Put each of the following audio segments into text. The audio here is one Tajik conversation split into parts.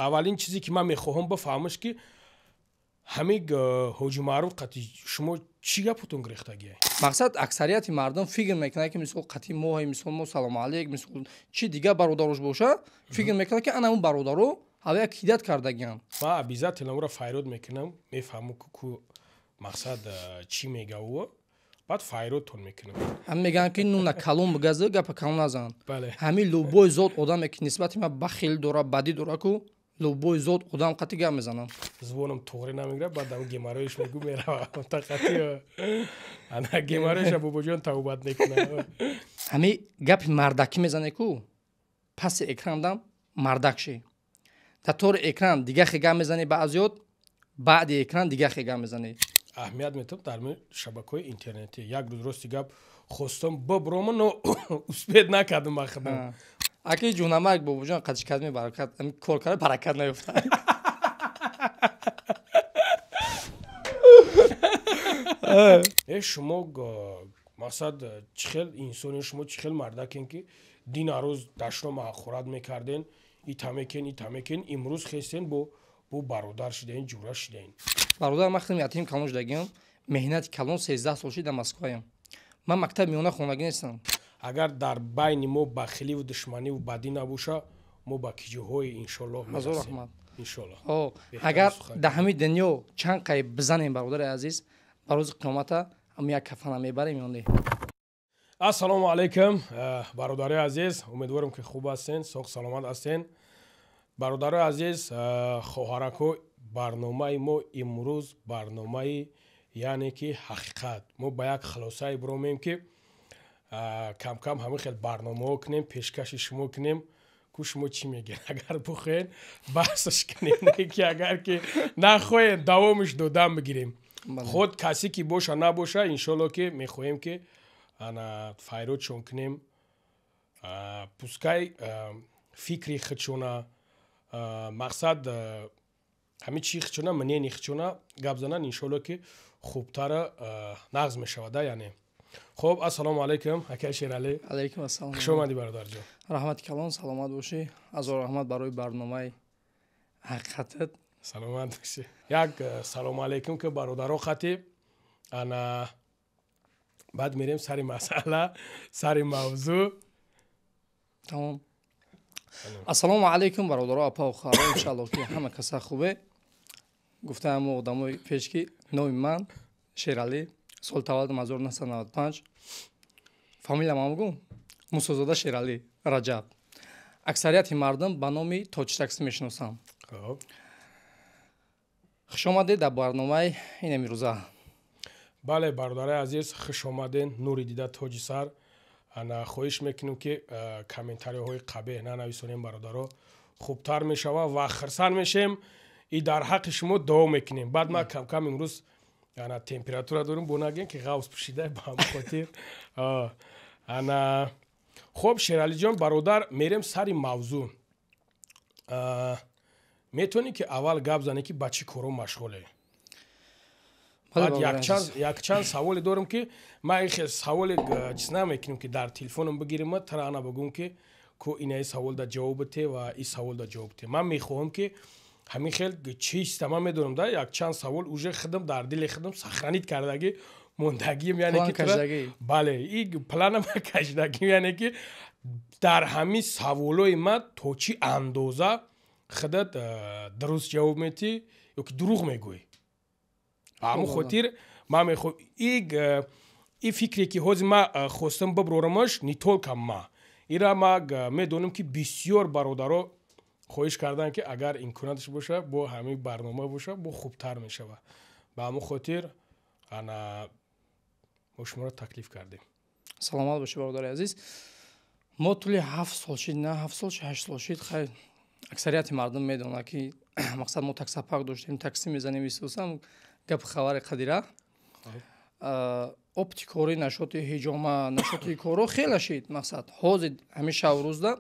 Аввалин чизе ки ман мехоҳам бифаҳмаш, ки ҳамин Ҳоҷи Маъруф қати шумо чӣ гапутон гирехтагие? Мақсад, аксарияти мардум фикр мекунад, ки мисол қати моҳе, мисол мо салому алейк, мисол чи дигар бародарош боша, фикр мекунад, ки ана он бародаро ҳава як ҳидат кардагианд. Ман обязательно ӯро файрод мекунам, мефаҳмам, ку мақсад чӣ мега ӯ, баъд файродтон мекунам. Ҳам мегӯянд, ки нуна калон бигаза, гапа калон назан. Ҳамин любой зот одаме, ки нисбати ман бахил дора, бадӣ дора, ку любой зот одам қати гап мезанам. Зубонам туғри намегирад, баъд ам геморроиш мегӯ, мерава тақати ана геморроиша бобоҷон тавбат мекунад. Ҳамин гапи мардакӣ мезане, ку паси экран дам мардак ши, дар тори экран дига хе гап мезанӣ, баъзиёт баъди экран дига хе гап мезанӣ. Аҳамият метавам, дар шабакаҳои интернетӣ як рӯз, рости гап, хостам биброма, но успеть накардам ба худам. Аки ҷунамак, бобоҷон, қадиш кадми баракат кор карда, баракат наёфта. Э, шумо мақсад чӣ хел инсоне, шумо чӣ хел мардакен, ки дина рӯз дашнома ҳақорат мекарден, ита мекен, ита мекен, имрӯз хестен, бо бародар шидаен, ҷура шидаен? Бародар, ман худам ятим калон шудагиам, меҳнати калон, 13 сол шид дар Москваям, ман мактаби миёна хонагӣ нестам. Агар дар байни мо бахиливу душманиву бадӣ набоша, мо ба киҷоҳои, иншоллоҳ. Ҳазор раҳмат. Иншоллоҳ. Агар дар ҳамин дунё чанд қай бизанем, бародари азиз, ба рӯзи қиёмата ҳам як кафана мебарем ё не? Ассалому алайкум, бародарои азиз, умедворам, ки хуб ҳастен, соғ саломат ҳастен. Бародарои азиз, хоҳарако, барномаи мо имрӯз барномаи, яъне ки ҳақиқат. Мо ба як хулосае биромем, ки камкам ҳамин хел барномаҳо кунем, пешкаши шумо кунем, ку шумо чӣ мегӯед. Агар бихоҳед, баҳсаш кунем, ки агар ки нахоҳед, давомаш додан бигирем. Худ касе ки боша, набоша, иншолло, ки мехоҳем, ки ана файродшон кунем, пускай фикри худшона, мақсад ҳамин чи худшона, мнение худшона гап занан, иншолло, ки хубтара нағз мешавада. Яъне хуб, ассалому алайкум, акай Шералӣ. Алайкум ассалом. Хуш омадӣ, бародарҷон. Раҳмати калон, саломат бошӣ, ҳазор раҳмат барои барномаи ҳақиқатат. Саломат бошӣ. Як салому алайкум, ки бародаро хати ана, баъд мерем сари масъала, сари мавзӯъ. Тамом. Ассалому алайкум, бародаро, апау хоҳаро, иншалло, ки ҳама каса хубе. Гуфтаам одамои пеш, ки номи ман Шералӣ, соли таваллудам 1995, фамилиям гум Мусозода Шералӣ Раҷаб. Аксарияти мардум ба номи Тоҷитаксӣ мешиносам. Хуш омадед дар барномаи ин имрӯза. Бале, бародарои азиз, хуш омаден, нури дида, тоҷи сар. Ана хоҳиш мекунем, ки комментариҳои қабеҳ нанависонем, бародаро, хубтар мешава ва хирсанд мешем и дар ҳаққи шумо дуо мекунем. Баъд ман камкам имрӯз ана температура дорем, бо нагем, ки ғавз пӯшида, ба ҳамин хотир. Ана хуб, Шералиҷон, бародар, мерем сари мавзӯъ. Метавонӣ, ки аввал гап занӣ, ки ба чӣ коро машғуле? Баъд якчанд саволе дорем, ки ман ин хел саволе чиз намекунем, ки дар телефоном бигирем, тара ана бигӯм, ки ку инаи савол да ҷавоб бите ва ин савол да ҷавоб бите. Ман мехоҳам, ки ҳамин хел чиста ман медонам да, якчанд савол уже худам дар дили худам сохранить кардагӣ мондагием, яъне ки бале, и плана ма кашидагим, яъне ки дар ҳамин саволои ман то чӣ андоза худат дуруст ҷавоб метӣ ё ки дурӯғ мегӯӣ. Ба ҳамон хотир ман мехоҳам и фикре, ки ҳозир ман хостам биброрамаш, не только ма, ира ма медонам, ки бисёр бародаро хоҳиш карданд, ки агар имконаташ боша, бо ҳамин барнома боша, бо хубтар мешавад. Ба ҳамон хотир ана мо шуморо таклиф кардем. Саломат бошӣ, бародари азиз. Мо тӯли 7 сол шид, на 7 сол шид, 8 сол шид, хайр, аксарияти мардум медонад, ки мақсад мо таксопарк доштем, такси мезанем. Исусам гапи хабари қадира опти кори нашоти ҳиҷома, нашоти коро хеле шид. Мақсад, ҳозир ҳамин шабу рӯзда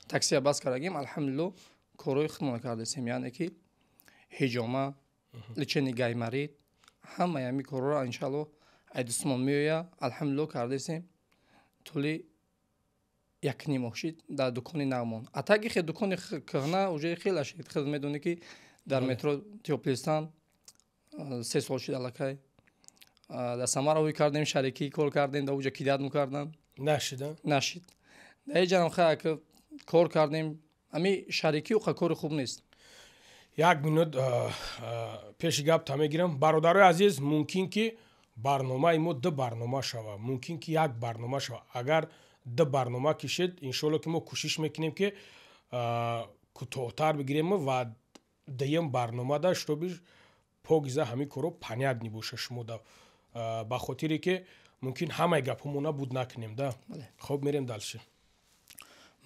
таксия бас кардагим, алҳамдулилло, корҳои худмона кардасем, яъне ки ҳиҷома, лечение гайморит, ҳамаи ҳамин корҳоро, иншалло, ай дустмон меоя, алҳамдулилло, кардасем. Тӯли 1.5 моҳ шид дар дукони навмон. А таги хе дукони кӯҳна уже хела шид. Хел медонӣ, ки дар метро Тёплистан 3 сол шид аллакай. Дар Самара ҳуй кардем, шарикӣ кор кардем, дар уҷа кидать мекардам. Нашида? Нашид. Дар иҷарам хай кор кардем. Ами шарикӣ уқа кори хуб нест. Як минут пеши гап та мегирам. Бародарои азиз, мумкин ки барномаи мо ду барнома шава, мумкин ки як барнома шава. Агар ду барнома кишед, иншоалло ки мо кӯшиш мекунем, ки кӯтоҳтар бигирем ва дуюм барномада, чтобы покиза ҳамин корро понятный боша шумо да, ба хотире ки мумкин ҳамаи гапҳомона буд накунем да. Хоб, мерем дальше.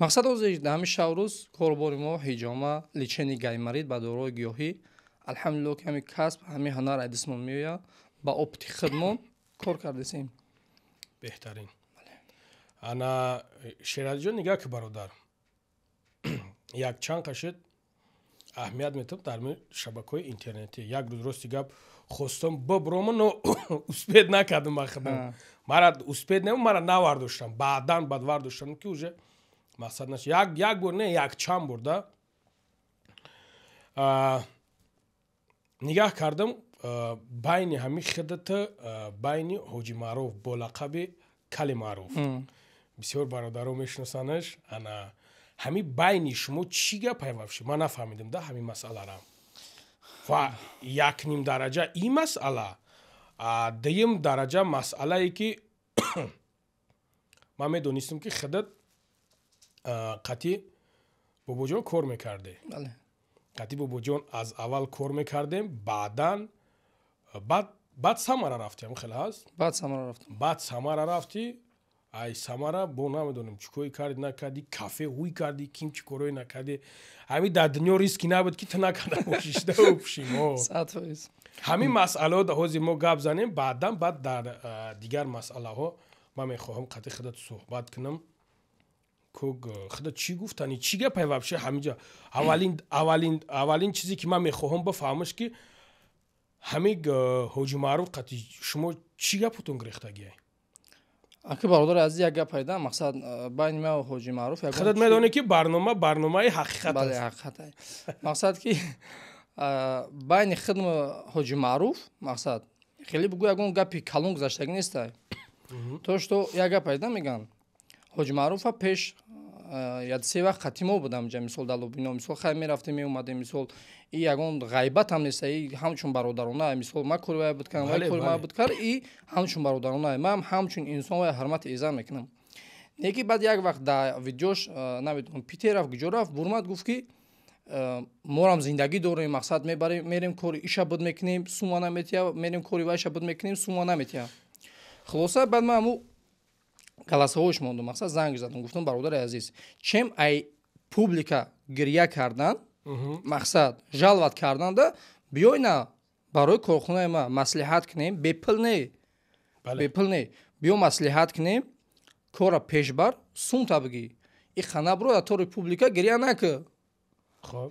Мақсад, ҳозир дар ҳамин шабрӯз корбори мо ҳиҷома, лечение гайморит ба доруҳои гиёҳӣ. Алҳамдулилло, ки ҳамин касб, ҳамин ҳунар аз дастмон меояд, ба опыт и худмон кор кардесем. Беҳтарин. Ана, Шералиҷон, нигаҳ ки, бародар, якчанд қашид аҳамият метавам дар шабакаҳои интернетӣ. Як рӯз, рости гап, хостам биброма, но успеть накардам. Ба худам мара успеть не, мара навардоштам, баъдан баъд вардоштам, ки уже мақсад наш. Як бор не, якчанд бор да нигаҳ кардам, байни ҳамин хидата, байни Ҳоҷи Маъруф бо лақаби Кали Маъруф, бисёр бародаро мешиносанаш. Ана ҳамин байни шумо чӣ гап вообще, ман нафаҳмидам да ҳамин масъалара. Ва якним дараҷа ин масъала, дуюм дараҷа масъалае, ки ман медонистам, ки худат қатъи Бобоҷон кор мекардӣ. Қатъи Бобоҷон аз аввал кор мекардем, баъдан баъд Самара рафтӣ, ҳам хеле ҳаст? Баъд Самара рафтам. Баъд Самара рафтӣ, ай Самара бо намедонам чӣ кори кардӣ, накардӣ, кафе ҳуй кардӣ, ким чӣ корое накардӣ. Ҳамин дар дунё риски набуд, ки ту накарда бошӣ, шида упшим. 100%. Ҳамин масъалаҳо ҳозир мо гап занем, баъдан баъд дар дигар масъалаҳо ман мехоҳам қатъи худат суҳбат кунам. Куг худат чӣ гуфтани, чӣ гапай вообще ҳаминҷа? Аввалин чизе, ки ман мехоҳам бифаҳмаш, ки ҳамин Ҳоҷи Маъруф қатъи шумо чӣ гапутон гирехтагиай? Аки, бародари азиз, як гап пайда, мақсад, байни ман ва Ҳоҷи Маъруф Худат медонӣ, ки барнома барномаи ҳақиқат Бале, ҳақиқат. Мақсад, ки байни худм Ҳоҷи Маъруф, мақсад, хеле бугӯ, ягон гапи калон гузаштагӣ нестай. То что як гап пайда мегӯянд, Ҳоҷи Маъруфа пеш як се вақт қатъи мо будам ҷа, мисол, дар Лубино, мисол, хай мерафтем, меомадем, мисол, и ягон ғайбатам неста, и ҳамчун бародарона, мисол, ман кори вай буд кардам, вай кори ман буд кард, и ҳамчун бародарона ман ҳамчун инсон вай ҳурмати иззат мекунам. Не ки баъд як вақт дар видеош, намедонам, Питер рафт, куҷо рафт, бурмад, гуфт, ки морам зиндагӣ дорем, мақсад, мебарем, мерем, кори иша буд мекунем, сума наметия, мерем, кори вайша буд мекунем, сума наметия. Хулоса, баъд ман ҳаму голосовой ш мондум, мақсад, занг задам, гуфтам: «Бародари азиз, чем ай публика гирья кардан, мақсад, жаловать карданда, биёй на барои корхонаи ма маслиҳат кунем, бепул не, бепул не, биё маслиҳат кунем, кора пешбар, сумта бигӣ, иха набро, дар тори публика гирья накӣ».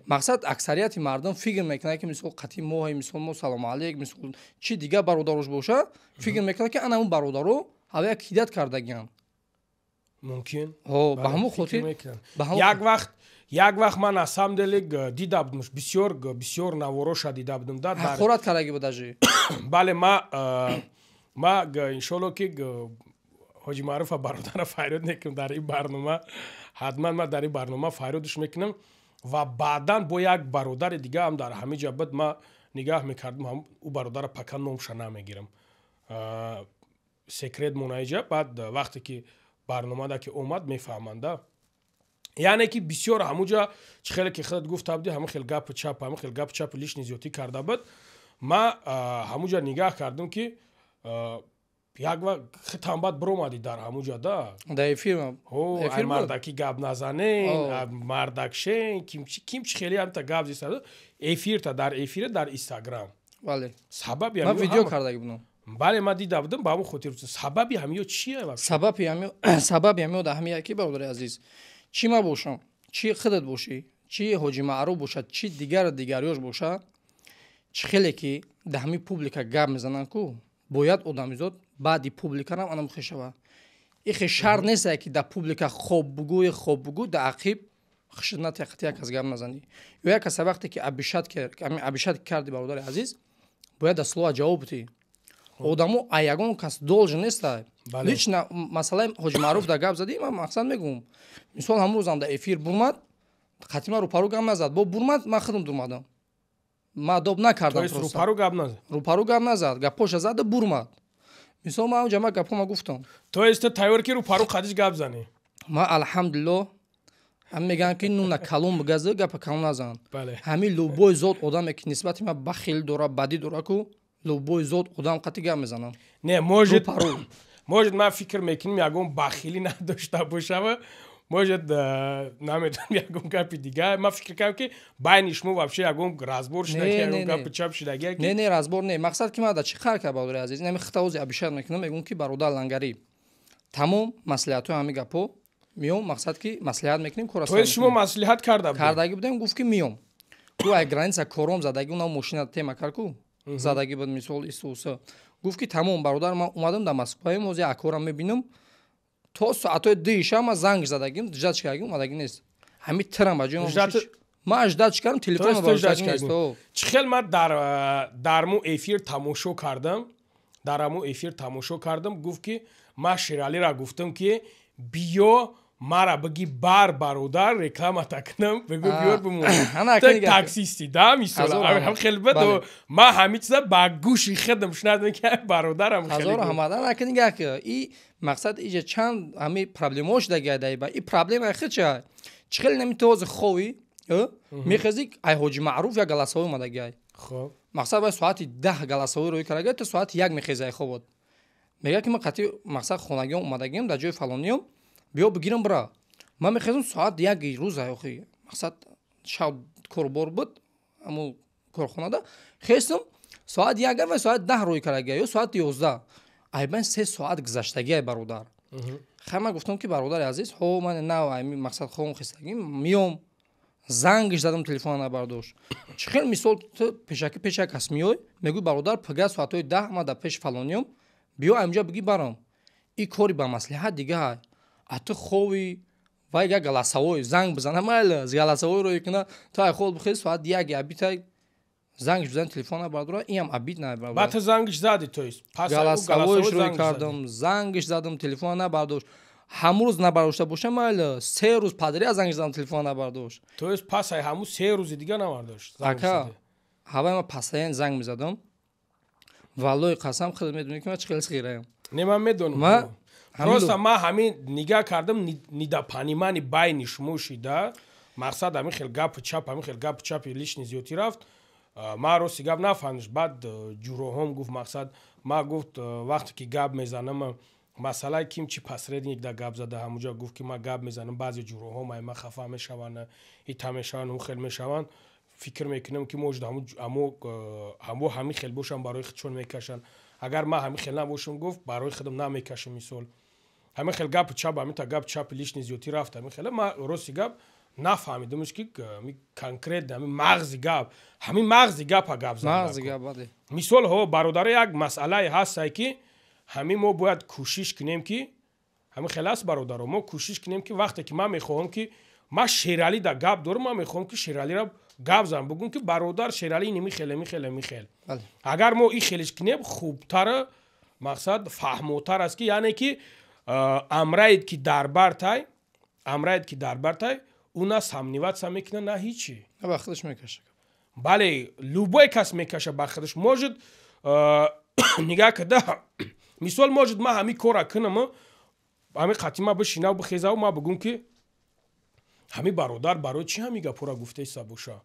Мақсад, аксарияти мардум фикр мекунад, ки мисол қатъи моҳе, мисол, мо салому алейк, мисол, чи дигар бародарош боша, фикр мекунад, ки ана он бародаро ҳавая кидать кардагианд. Мумкин. Ба ҳамон хотир. Як вақт ман на самом деле дида будам, бисёр бисёр навороша дида будам да. Ҳақорат кардаги буд даже. Бале, ма иншолло, ки Ҳоҷи Маъруфа бародара фарёд мекунам дар ин барнома, ҳатман ман дар ин барнома фарёдш мекунам. Ва баъдан бо як бародари дига ҳам дар ҳамин ҷа буд, ма нигаҳ мекардам, ӯ бародара пока номша намегирам, секрет монаиҷа, баъд вақте ки барномада ки омад, мефаҳманда. Яъне ки бисёр ҳамуҷа чӣ хеле ки худат гуфта будӣ, ҳамин хел гапу чап, ҳамин хел гапу чапи лишний зиёдтӣ карда буд. Ма ҳамуҷа нигаҳ кардам, ки як вақт хитам баъд биромадӣ дар ҳамуҷа да. Дар эфир. Ай мардаки гап назанен, мардакшен, ким чи, хеле ҳамта гап зиста эфирта, дар эфира, дар Инстаграм. Бале. Сабаби Ман видео кардаги будам. Бале, ман дида будам. Ба ҳамон хотир, сабаби ҳамиё чие? Сабаби ҳамиё дар ҳамия, ки, бародари азиз, чӣ ман бошам, чӣ худат бошӣ, чӣ Ҳоҷи Маъруф бошад, чӣ дигар дигарёш бошад, чӣ хеле ки дар ҳамин публика гап мезананд ку, бояд одамизод баъди публикарам анам хешава. Ихе шарт нест, ки дар публика хоб бугӯи, хоб бугӯ, дар ақиб хушунат яқати як кас гап назанӣ. Ё як каса вақте ки обижать карди, бародари азиз, бояд дар слова ҷавоб бутӣ. Одамо а ягон кас должен неста. Лично масъалаи Ҳоҷи Маъруф дар гап задӣ, ман мақсад мегӯм. Мисол, ҳамун рӯзам дар эфир бурмад, қатима рӯпарӯ гап назад. Бо бурмад, ман худам дурмадам. Ман адоб накардам. Рӯпарӯ гап назад? Рӯпарӯ гап назад, гапоша зада бурмад. Мисол, ман онҷа ман гапҳома гуфтам. То есть ту тайёр, ки рӯпарӯ қадиш гап занӣ? Ман, алҳамдулилло, ҳам мегӯям, ки нуна калон бигаза, гапа калон назан. Ҳамин любой зот одаме, ки нисбати ман бахил дора, бадӣ дора ку, любой зот одам қати гап мезанам. Не, может, ман фикр мекунем, ягон бахилӣ надошта бошава, может, намедонам, ягон гапи дигар. Ман фикр кардам, ки байни шумо вообще ягон разбор шудаги, ягон гапи чап шудаги. Не, разбор не. Мақсад, ки ман да чӣ қар кард, бародари азиз, инами хитавози обижать мекунам, мегӯм, ки бародар лангарӣ, тамом маслиҳатҳои ҳамин гапҳо миём, мақсад, ки маслиҳат мекунем. Кор. То есть шумо маслиҳат карда? Кардагӣ будем. Гуфт, ки миём. Гу ай граница кором задагӣ, унам мошина тема кар ку задагӣ буд, мисол, истуса. Гуфт, ки тамом, бародар, ман омадам, дар Москваем, ҳозир акорам мебинам. То соатҳои 2-и шаб ман занг задагим, ждать кардагим, омадагӣ нест. Ҳами тирам ба ҷои ман ждать кардам, телефон. Чӣ хел ман дар му эфир тамошо кардам, дар аму эфир тамошо кардам, гуфт, ки ман Шералиро гуфтам, ки биё, мара биги бар, бародар, рекламата кунам, бигӯ биёр, бимон таксисти да. Мисол, хел бад, ман ҳамин чиза ба гӯши худам шунадам, ки бародарам. Ҳазору ҳамадан акни гак и мақсад иҷа чанд ҳами проблемаҳо шуда гаиба. И проблема хича чӣ хеле нами този хови мехези, ай Ҳоҷи Маъруф як голосовой омадагиай. Мақсад, бай соати 10 голосовой рӯй карда, то соати 1 мехези ай хобот. Мега, ки ман қатъи мақсад хонагиём омадагиам, дар ҷои фалониём, биё бигирам, бира. Ман мехезам соат 1-и рӯза, охи мақсад шаб корбор буд аму корхонада. Хестам соат 1 ва соат 10 рӯй карда ё соати 11, айбан 3 соат гузаштагиай, бародар. Хай, ман гуфтам, ки бародари азиз, ҳо, ман нав ами мақсад хом хестагим, миём. Зангиш задам, телефона набардошт. Чӣ хел, мисол, ту пешаки пеша кас миёй, мегӯй: «Бародар, пага соатҳои 10 ман дар пеши фалониём, биё, амҷа биги, барам». И кори ба маслиҳат дига. А ту хови, вай як голосовой занг бизана, майли, голосовой рӯй куна, ту ай хоб бихези, соат 1 абитай зангиш бизани, телефон набардора, иам абид. Набардора. Ту зангиш зади, то есть? Голосовой ш рӯй кардам, зангиш задам, телефон набардошт. Ҳамун рӯз набардошта боша, майли, 3 рӯз подряд зангиш задам, телефон набардошт. То есть пас ай ҳамун 3 рӯзи дига набардошт? Ака, ҳавай ма постоянно занг мезадам. Валлои қасам, хеле медонӣ, ки ман чӣ хеле сғираям. Не, ман медонам. Просто ман ҳамин нигаҳ кардам, недопонимание байни шумо шида. Мақсад, ҳамин хел гапу чап, ҳамин хел гапу чапи лишний зиёдтӣ рафт. Ман рости гап нафаҳмидиш. Баъд ҷуроҳом гуфт, мақсад, ма гуфт, вақте ки гап мезанам, масъалаи ким чи посредник да гап зада, ҳамуҷа гуфт, ки ман гап мезанам, баъзе ҷуроҳом ай ман хафа мешаванд, ита мешаванд, ӯ хел мешаванд. Фикр мекунам, ки может, ҳамо ҳамин хел бошам, барои худшон мекашанд. Агар ман ҳамин хел набошам, гуфт, барои худам намекашам. Мисол, ҳамин хел гапу чап, ҳамин та гапу чапи лишний зиёдтӣ рафт. Ҳамин хеле ман рости гап нафаҳмидамш, ки конкретно ҳамин мағзи гап, ҳамин мағзи гапа гап. Зад. Мисол, ҳо, бародаро, як масъалае ҳастае, ки ҳамин мо бояд кӯшиш кунем, ки ҳамин хел аст, бародаро, мо кӯшиш кунем, ки вақте ки ман мехоҳам, ки ман Шералӣ да гап дорам, ман мехоҳам, ки Шералиро гап занам, бугум, ки бародар Шералӣ ин хел, ими хел, ими хел. Агар мо ин хелиш кунем, хубтара, мақсад, фаҳмотар аст, ки яъне ки амраид ки дар бартай, амраид ки дар бартай, ӯ на сомневаться мекунад, на ҳичи. Ба худаш мекаша. Бале, любой кас мекаша ба худаш. Может, нигаҳ када, мисол, может, ман ҳамин кора кунам, ҳамин қатима бишинав, бихезаву ман бигӯм, ки ҳамин бародар барои чӣ ҳамин гапҳоро гуфтаиста боша?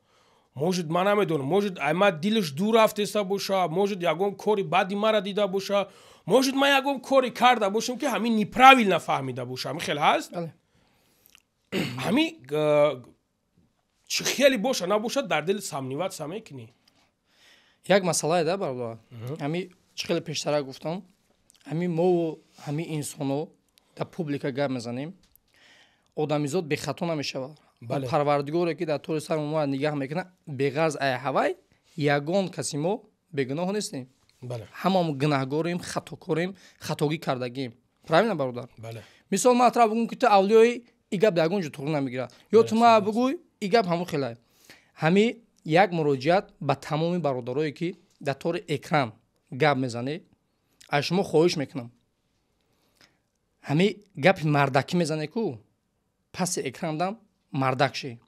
Может, ман намедонам, может, ай ма дилаш дур рафтеста боша, может, ягон кори бади мара дида боша, может, ман ягон коре карда бошам, ки ҳамин неправильно фаҳмида боша. Ҳамин хел ҳаст. Ҳамин чӣ хеле боша набошад, дар дил сомневаться мекунӣ. Як масъалае да, бародар, ҳами чӣ хеле пештара гуфтам, ҳами мову ҳами инсоно дар публика гап мезанем, одамизод бехато намешавад. Парвардигоре, ки дар тори сари мо нигаҳ мекунад, беғарз ай ҳавай ягон каси мо бегуноҳ нестем. Ҳамамо гунаҳгорем, хатокорем, хатогӣ кардагем. Правильно, бародар? Мисол, ман атра бугум, ки ту авлиёи, и гап дар ягон ҷо туғри намегирад. Ё ту ма бугӯй, и гап ҳамон хелай. Ҳами як муроҷиат ба тамоми бародарое, ки дар тори экран гап мезанед, аз шумо хоҳиш мекунам, ҳами гапи мардакӣ мезанед ку, паси экрандам мардак шӣ.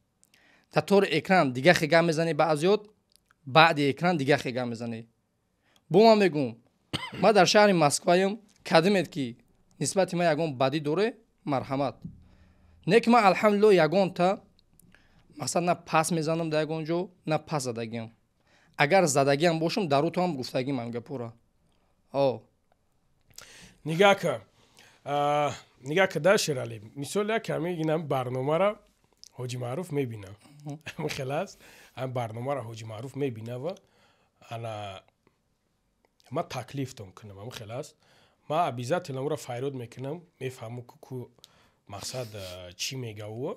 Дар тори экран дига хе гап мезанӣ баъзиёт, баъди экран дига хе гап мезанӣ. Бо ман мегӯм, ман дар шаҳри Москваям, кадимед, ки нисбати ман ягон бадӣ доре, марҳамат. Не ки ман, алҳамдулилло, ягонта мақсад на пас мезанам дар ягон ҷо, на пас задагиам. Агар задагиам бошам, дар рӯтоам гуфтагим ам гапора. О. Нигаҳ ка, нигаҳ ка да, Шералӣ. Мисол, як ҳами инам барномара Ҳоҷи Маъруф мебинам, ҳамин хел аст, ҳамин барномаро Ҳоҷи Маъруф мебинава. Ана ман таклифтон кунам, ҳамин хел аст, ман обязательно ӯро файрод мекунам, мефаҳмам, ку мақсад чӣ мега ӯ,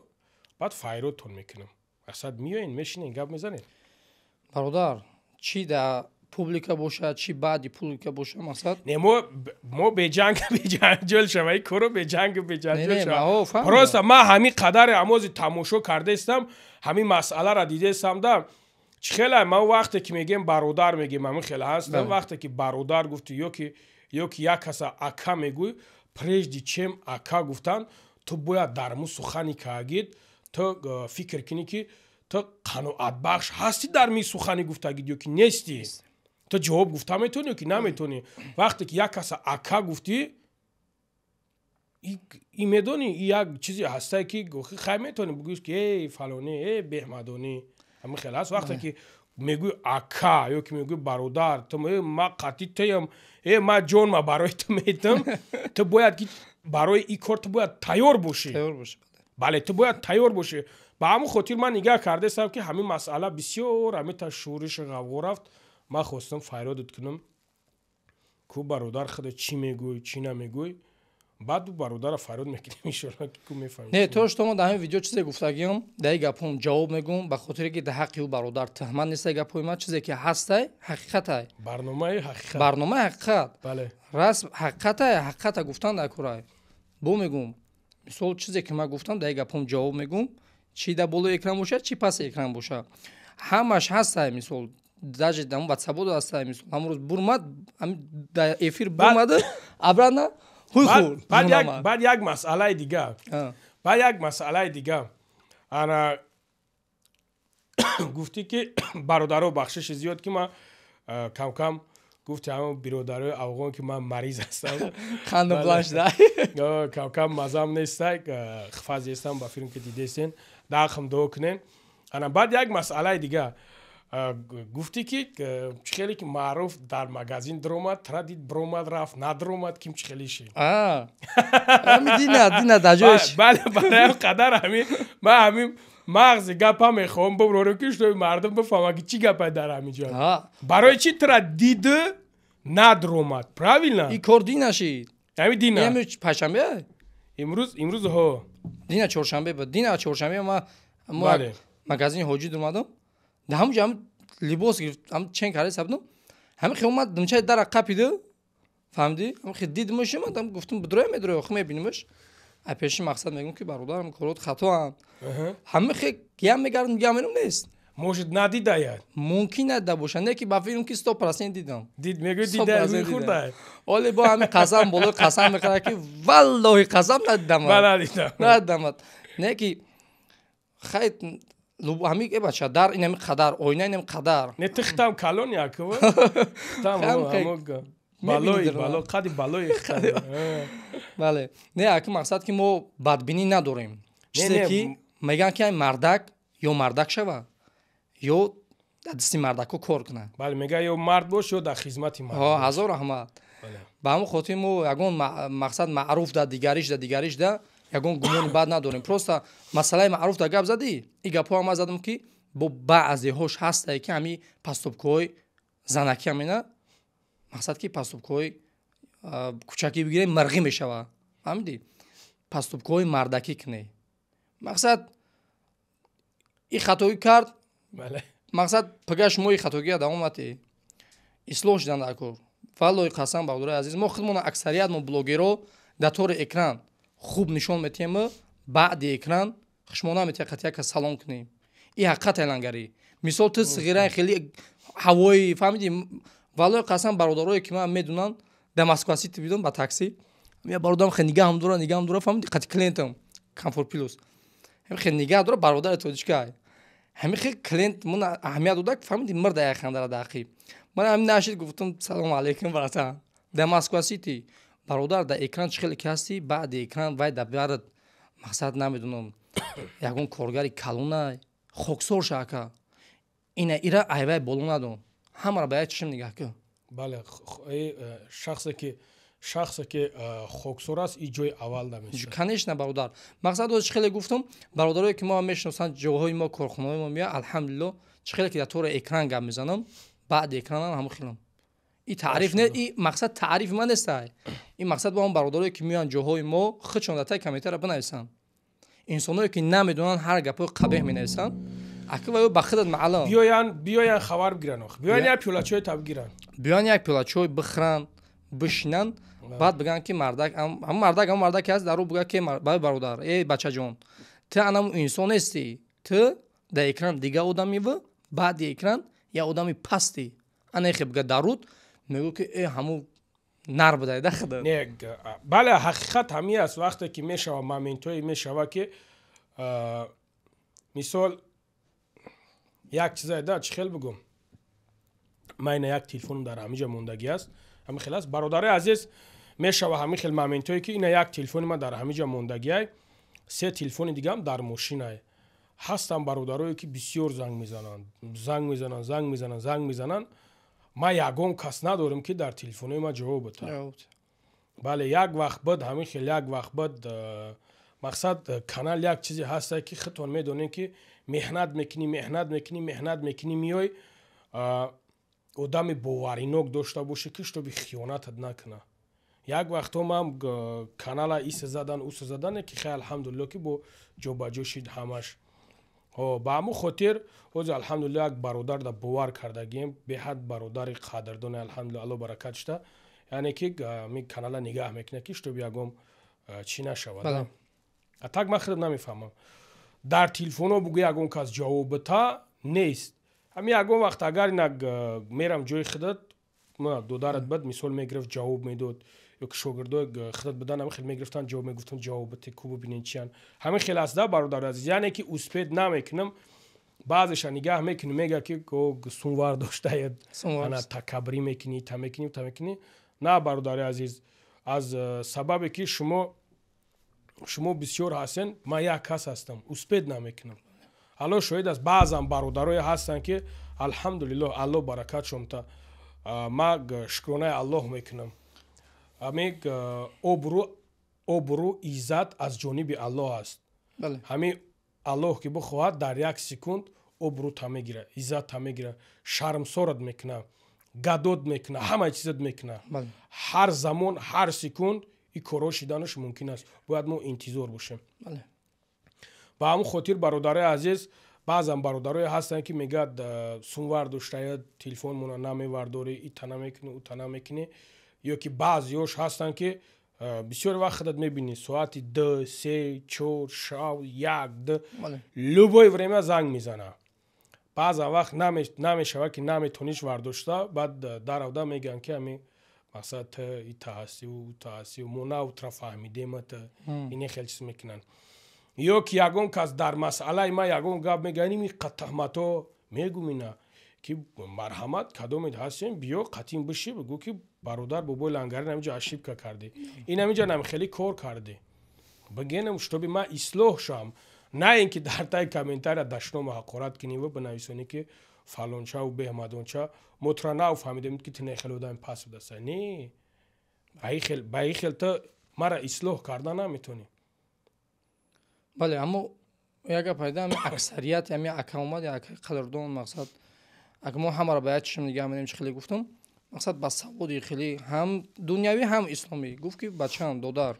баъд файродтон мекунам. Мақсад, меоен, мешинен, гап мезанед. Бародар, чӣ дар публика бошад, чӣ баъди публика бошад, мақсад. Не, мо беҷанг беҷанҷол шава, ин коро беҷанг беҷанҷол шава. Просто ман ҳамин қадаре амози тамошо кардаистам, ҳамин масъаларо дидаистам да. Чӣ хеле ман вақте ки мегем бародар, мегем, ҳамин хеле ҳастам. Вақте ки бародар гуфтӣ ё ки як каса ака мегӯй, прежде чем ака гуфтан, ту бояд дар му сухани каагид, ту фикр кунӣ, ки ту қаноатбахш ҳастӣ дар ми сухани гуфтагид ё ки нестӣ. Ту ҷавоб гуфта метавонӣ ё ки наметавонӣ. Вақте ки як каса ака гуфтӣ, и медонӣ, як чизе ҳастае, ки хай, метавонӣ бигӯӣ, ки эй фалонӣ, э беҳмадонӣ, ҳамин хел аст. Вақте ки мегӯй ака ё ки мегӯй бародар, ту ма қатъи туям, э ма ҷонма барои ту метам, ту бояд ки барои ин кор ту бояд тайёр бошӣ. Бале, ту бояд тайёр бошӣ. Ба ҳамон хотир ман нигаҳ кардаистам, ки ҳамин масъала бисёр ҳамита шӯришу ғавғо рафт. Ман хостам файродат кунам ку, бародар, худа чӣ мегӯй, чӣ намегӯй. Баъд бародара файрод мекунем, иншоалло, ки ку мефаҳмем. Не, то что ма дар ҳамин видео чизе гуфтагиам, дар ин гапҳом ҷавоб мегӯм, ба хотире ки дар ҳаққи ӯ бародар туҳмат нестай гапҳои ман. Чизе ки ҳастай, ҳақиқатай. Барномаи ҳақиқат. Барномаи ҳақиқат. Бале. Раст, ҳақиқатай, ҳақиқата гуфтан дар курай. Бо мегӯм, мисол, чизе ки ман гуфтам, дар ин гапҳом ҷавоб мегӯм, чӣ дар болои экран бошад, чӣ паси экран бошад, ҳамаш ҳастай. Мисол, даже дар ватсаподо ҳастай. Мисол, ҳамон рӯз бурмад, дар эфир бурмада, обратно ҳуй хӯрд. Баъд як масъалаи дига, баъд як масъалаи дига. Ана гуфтӣ, ки бародаро, бахшиши зиёд, ки ман камкам гуфти ҳамон биродарои афғон, ки ман мариз ҳастам. Қанду баланд шуда. Камкам мазам нестай, хифаз естам ба филм, ки дидестен, дахм дуо кунен. Ана баъд як масъалаи дига гуфтӣ, ки чӣ хеле ки Маъруф дар магазин дуромад, тра дид, биромад, рафт, надуромад, ким чӣ хеле шид. Дина дар ҷояш. Бале, барои қадар ҳамин ман ҳамин мағзи гапа мехоҳам биброрем, ки шунои мардум бифаҳмад, ки чӣ гапа дар ҳамин ҷо, барои чӣ тра дид, надуромад, правильно? И кор дина шид. Ҳами дина. Панҷшанбе. Имрӯз ҳо. Дина чоршанбе буд. Дина чоршанбе ма магазини ҳоҷӣ дуромадам, дар ҳамун ҷо ҳам либос гирифт, ҳам чен карда сабдум, ҳамин хел омад, думчаи дара қапиду, фаҳмидӣ, ҳамин хел дидмаш, омадам, гуфтум, бидроя, медроя, охи мебинимаш. А пеши мақсад мегӯм, ки бародарам, корот хатоам. Ҳамин хел гиям мегардам, гиям мерам, нест. Может, надидаят. Мумкин надида бошад, не ки ба фикрам, ки 100% дидам. Дид, мегӯ, дида, хӯрда. Оле бо ҳамин қасам болои қасам мехӯрад, ки валлоҳи, қасам, надидам. Надидам. Надидам. Не ки хай, ҳами э бача, дар инами қадар оина, инами қадар. Не, ты хитам калон якова, хитам балои бало, қади балои. Бале, не, аки мақсад, ки мо бадбинӣ надорем. Чизе ки мегӯянд, ки мардак ё мардак шава, ё дар дасти мардакҳо кор кунад. Бале, мега, ё мард бош, ё дар хизмати мард. Ҳазор раҳмат. Ба ҳамон хотир мо ягон мақсад маъруф да, дигариш да, дигариш да ягон гумони бад надорем. Просто масъалаи маъруф да гап задӣ, и гапҳоам ман задам, ки бо баъзеҳош ҳастае, ки ҳами поступкаҳои занакӣ ҳамина, мақсад, ки поступкаҳои кӯчакӣ бигирем, мирғӣ мешавад, фаҳмидӣ? Поступкаҳои мардакӣ кунӣ. Мақсад, и хатоӣ кард, мақсад, пага шумо и хатогия давом натиҳӣ, ислоҳ шудан дар кор. Валлоҳи, қасам, бародарои азиз, мо худмона, аксарият мо блогерро Дар тори экран хуб нишон метиҳем, баъди экран хушмо наметиҳ қати яка салом кунем. И ҳақиқат Лангарӣ. Мисол, ту сиғираи хеле ҳавои, фаҳмидӣ? Валлои қасам, бародарое ки ман медунанд, дар Москва Сити бидон ба такси я бародарам хе нигаҳам дора, нигаҳам дора, фаҳмидӣ, қати клиентам Комфорт Плюс ҳами хе нигаҳ дора, бародари тоҷикай, ҳами хе клиент мун аҳамият дода, фаҳмидӣ, мирда як хандара дақи ман ҳами нашид, гуфтам: «Салому алейкум, братан». Дар Москва Сити, бародар, дар экран чӣ хеле ки ҳастӣ, баъди экран вай дар барат мақсад намедунам, ягон коргари калонай, хоксор ша, ака, ина ира айвай боло надон, ҳамаро ба як чишм нигаҳ кун. Бале, шахсе ки хоксор аст, и ҷои аввал даместа. Конечно, бародар, мақсад оз чӣ хеле гуфтам, бародарое ки мо мешиносанд, ҷоҳои мо, корхонаҳои мо меяд, алҳамдулилло, чӣ хеле ки дар тори экран гап мезанам, баъди экранам ҳамон хелам. И таъриф не, и мақсад таърифи ман нестай, и мақсад бо он бародарое ки меоянд ҷоҳои мо, худшон дар таи комментария бинависанд. Инсоное ки намедонанд, ҳар гапҳои қабеҳ менависанд, ака, ва ё ба худат маълум. Биёян, хабар бигиранд, ох, биёян, як пиёла чой та бигиранд. Биёян, як пиёла чой бихӯранд, бишинанд, баъд бигӯянд ки мардак ҳамн мардак, ҳамн мардаке ҳаст дар ӯ, бигӯяд ки баи бародар, эй бачаҷон, ту анамун инсон нестӣ, ту дар экран дига одамиву баъди экран як одами пастӣ. Анехе бигӯяд даруд, мегӯ ки э ҳамун нар будай да худат. Не, бале, ҳақиқат ҳамин аст. Вақте ки мешава, моментҳое мешава, ки мисол, як чизае да, чӣ хел бигӯм, ман ина як телефонам дар ҳамин ҷа мондагӣ аст, ҳамин хел аст, бародари азиз. Мешава ҳамин хел моментҳое, ки ина як телефони ман дар ҳамин ҷа мондагиай, се телефони дигаам дар мошинай. Ҳастанд бародарое, ки бисёр занг мезананд, занг мезананд, занг мезананд, занг мезананд. Ман ягон кас надорем, ки дар телефонои ман ҷавоб битад. Бале, як вақт буд ҳамин хел, як вақт буд. Мақсад, канал як чизе ҳаста, ки худтон медонем, ки меҳнат мекунӣ, меҳнат мекунӣ, меҳнат мекунӣ, меёй, одами боваринок дошта боше, ки чтобы хиёнатат накуна. Як вақтҳо ман канала иса задан, уса задан, ки хай, алҳамдулилло, ки бо ҷобаҷо шид ҳамаш. Ба ҳамун хотир ҳозир, алҳамдулилло, як бародар да бовар кардагием, беҳад бародари қадрдоне, алҳамдулилло, Алло баракат шуда, яъне ки ми канала нигаҳ мекунад, ки чтобы ягон чӣ нашавад. А так ман худам намефаҳмам, дар телефонҳо бугӯ, ягон кас ҷавоб бита нест. Ҳамин ягон вақт агар инак мерам ҷои худат, додарат бад, мисол, мегирифт, ҷавоб медод, ё ки шогирдои худат будан, ҳамин хел мегирифтанд, ҷавоб мегуфтанд, ҷавоб бите, ку бибинен чиян. Ҳамин хел аст да, бародари азиз, яъне ки успеть намекунам. Баъзеша нигаҳ мекунӣ, мега ки сунвар доштаед, ана такаббурӣ мекунӣ, та мекунӣ, та мекунӣ. На, бародари азиз, аз сабабе ки шумо бисёр ҳастен, ман як кас ҳастам, успеть намекунам. Алло шоҳид аст, баъзан бародарое ҳастанд, ки алҳамдулиллоҳ, Алло баракат шомта, ма шукронаи Аллоҳ мекунам. Ҳамин обрӯ, иззат аз ҷониби Аллоҳ аст. Ҳамин Аллоҳ ки бихоҳад, дар як секунд обрӯта мегира, иззатта мегира, шармсорат мекуна, гадод мекуна, ҳамаи чизат мекуна. Ҳар замон, ҳар секунд ин корҳо шиданаш мумкин аст, бояд мо интизор бошем. Ба ҳамун хотир, бародарои азиз, баъзан бародарое ҳастанд, ки мегӯяд: «Сунвар доштая, телефонмона намевардорӣ, ита намекунӣ, ута намекунӣ». Ё ки баъзеёш ҳастанд, ки бисёр вақт худат мебинӣ, соати 2, 3, 4 шав, 1, 2, любое время занг мезана. Баъзан вақт намешавад, ки наметониш вардошта, баъд даравда мегӯянд, ки ҳамин мақсад т ита ҳастиву ута ҳастиву, мо наутра фаҳмидемат, ине хел чиз мекунанд. Ё ки ягон кас дар масъалаи ман ягон гап мегӯяд, ини таҳматҳо мегум, ина ки марҳамат, кадомед ҳастем, биё, қатин биши, бигӯ, ки бародар, бобои Лангари, намиҷа ошибка кардӣ, ин ҳамиҷа намхелӣ кор кардӣ, бигенам, чтобы ман ислоҳ шавам. На ин ки дар таи комментария дашному ҳақорат куниву бинависонӣ, ки фалончаву беҳмадонча, мо тура нафаҳмидем, ки ту нехел одами паст будаса. Не, ба ин хел ту мара ислоҳ карда наметонӣ. Бале, аммо як гап пайда, ами аксарият ами ака омад, ака қадрдон, мақсад, ака мо ҳамаро ба як чишм нигаҳ менем. Чӣ хеле гуфтам, мақсад, ба саводи хеле ҳам дунявӣ, ҳам исломӣ гуфт, ки бачаам, додар,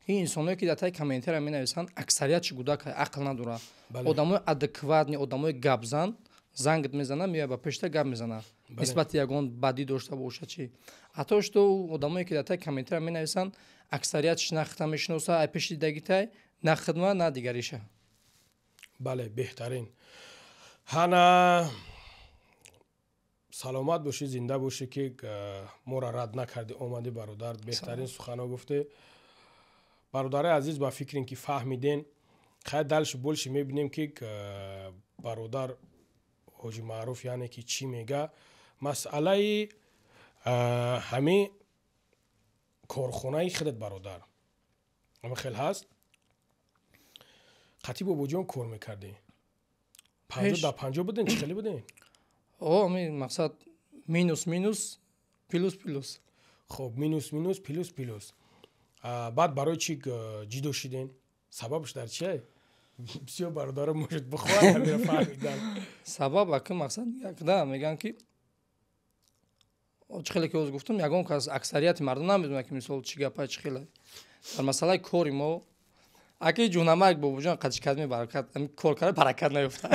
ин инсоное, ки дар таи комментария менависанд, аксарият чи гудак, ақл надорад. Одамои адекватный, одамои гапзан. Зангт мезана, меояд ба пешта гап мезана. Нисбати ягон бадӣ дошта боша чи. Ҳатто што одамое ки дар таи комментария менависанд, аксариятш на хита мешиноса, ай пеши дидагитай, на хидма, на дигариша. Бале, беҳтарин. Ҳана саломат бошӣ, зинда бошӣ, ки моро рад накардӣ, омадӣ, бародар, беҳтарин суханҳо гуфтӣ. Бародари азиз, ба фикрем ки фаҳмиден. Хай, дальше больше мебинем, ки бародар Ҳоҷи Маъруф, яъне ки чӣ мега. Масъалаи ҳамин корхонаи худат, бародар, ама хел ҳаст, қатъи бобоҷон кор мекардӣ, 50 да 50 буден, чӣ хеле буден? О, ами мақсад минус минус, плюс плюс. Хоб, минус минус, плюс плюс. Баъд барои чӣ ҷидо шиден? Сабабш дар чие? Бисёр бародаро может бихоҳанд ҳамира фаҳмидан. Сабаб, аки, мақсад якда мегӯянд, ки чӣ хеле ки ҳоз гуфтам, ягон кас, аксарияти мардум намедонад, ки мисол чӣ гапа, чӣ хеле дар масъалаи кори мо, аки ҷунамак бобоҷон қадишкадми баракат кор карда, баракат наёфта.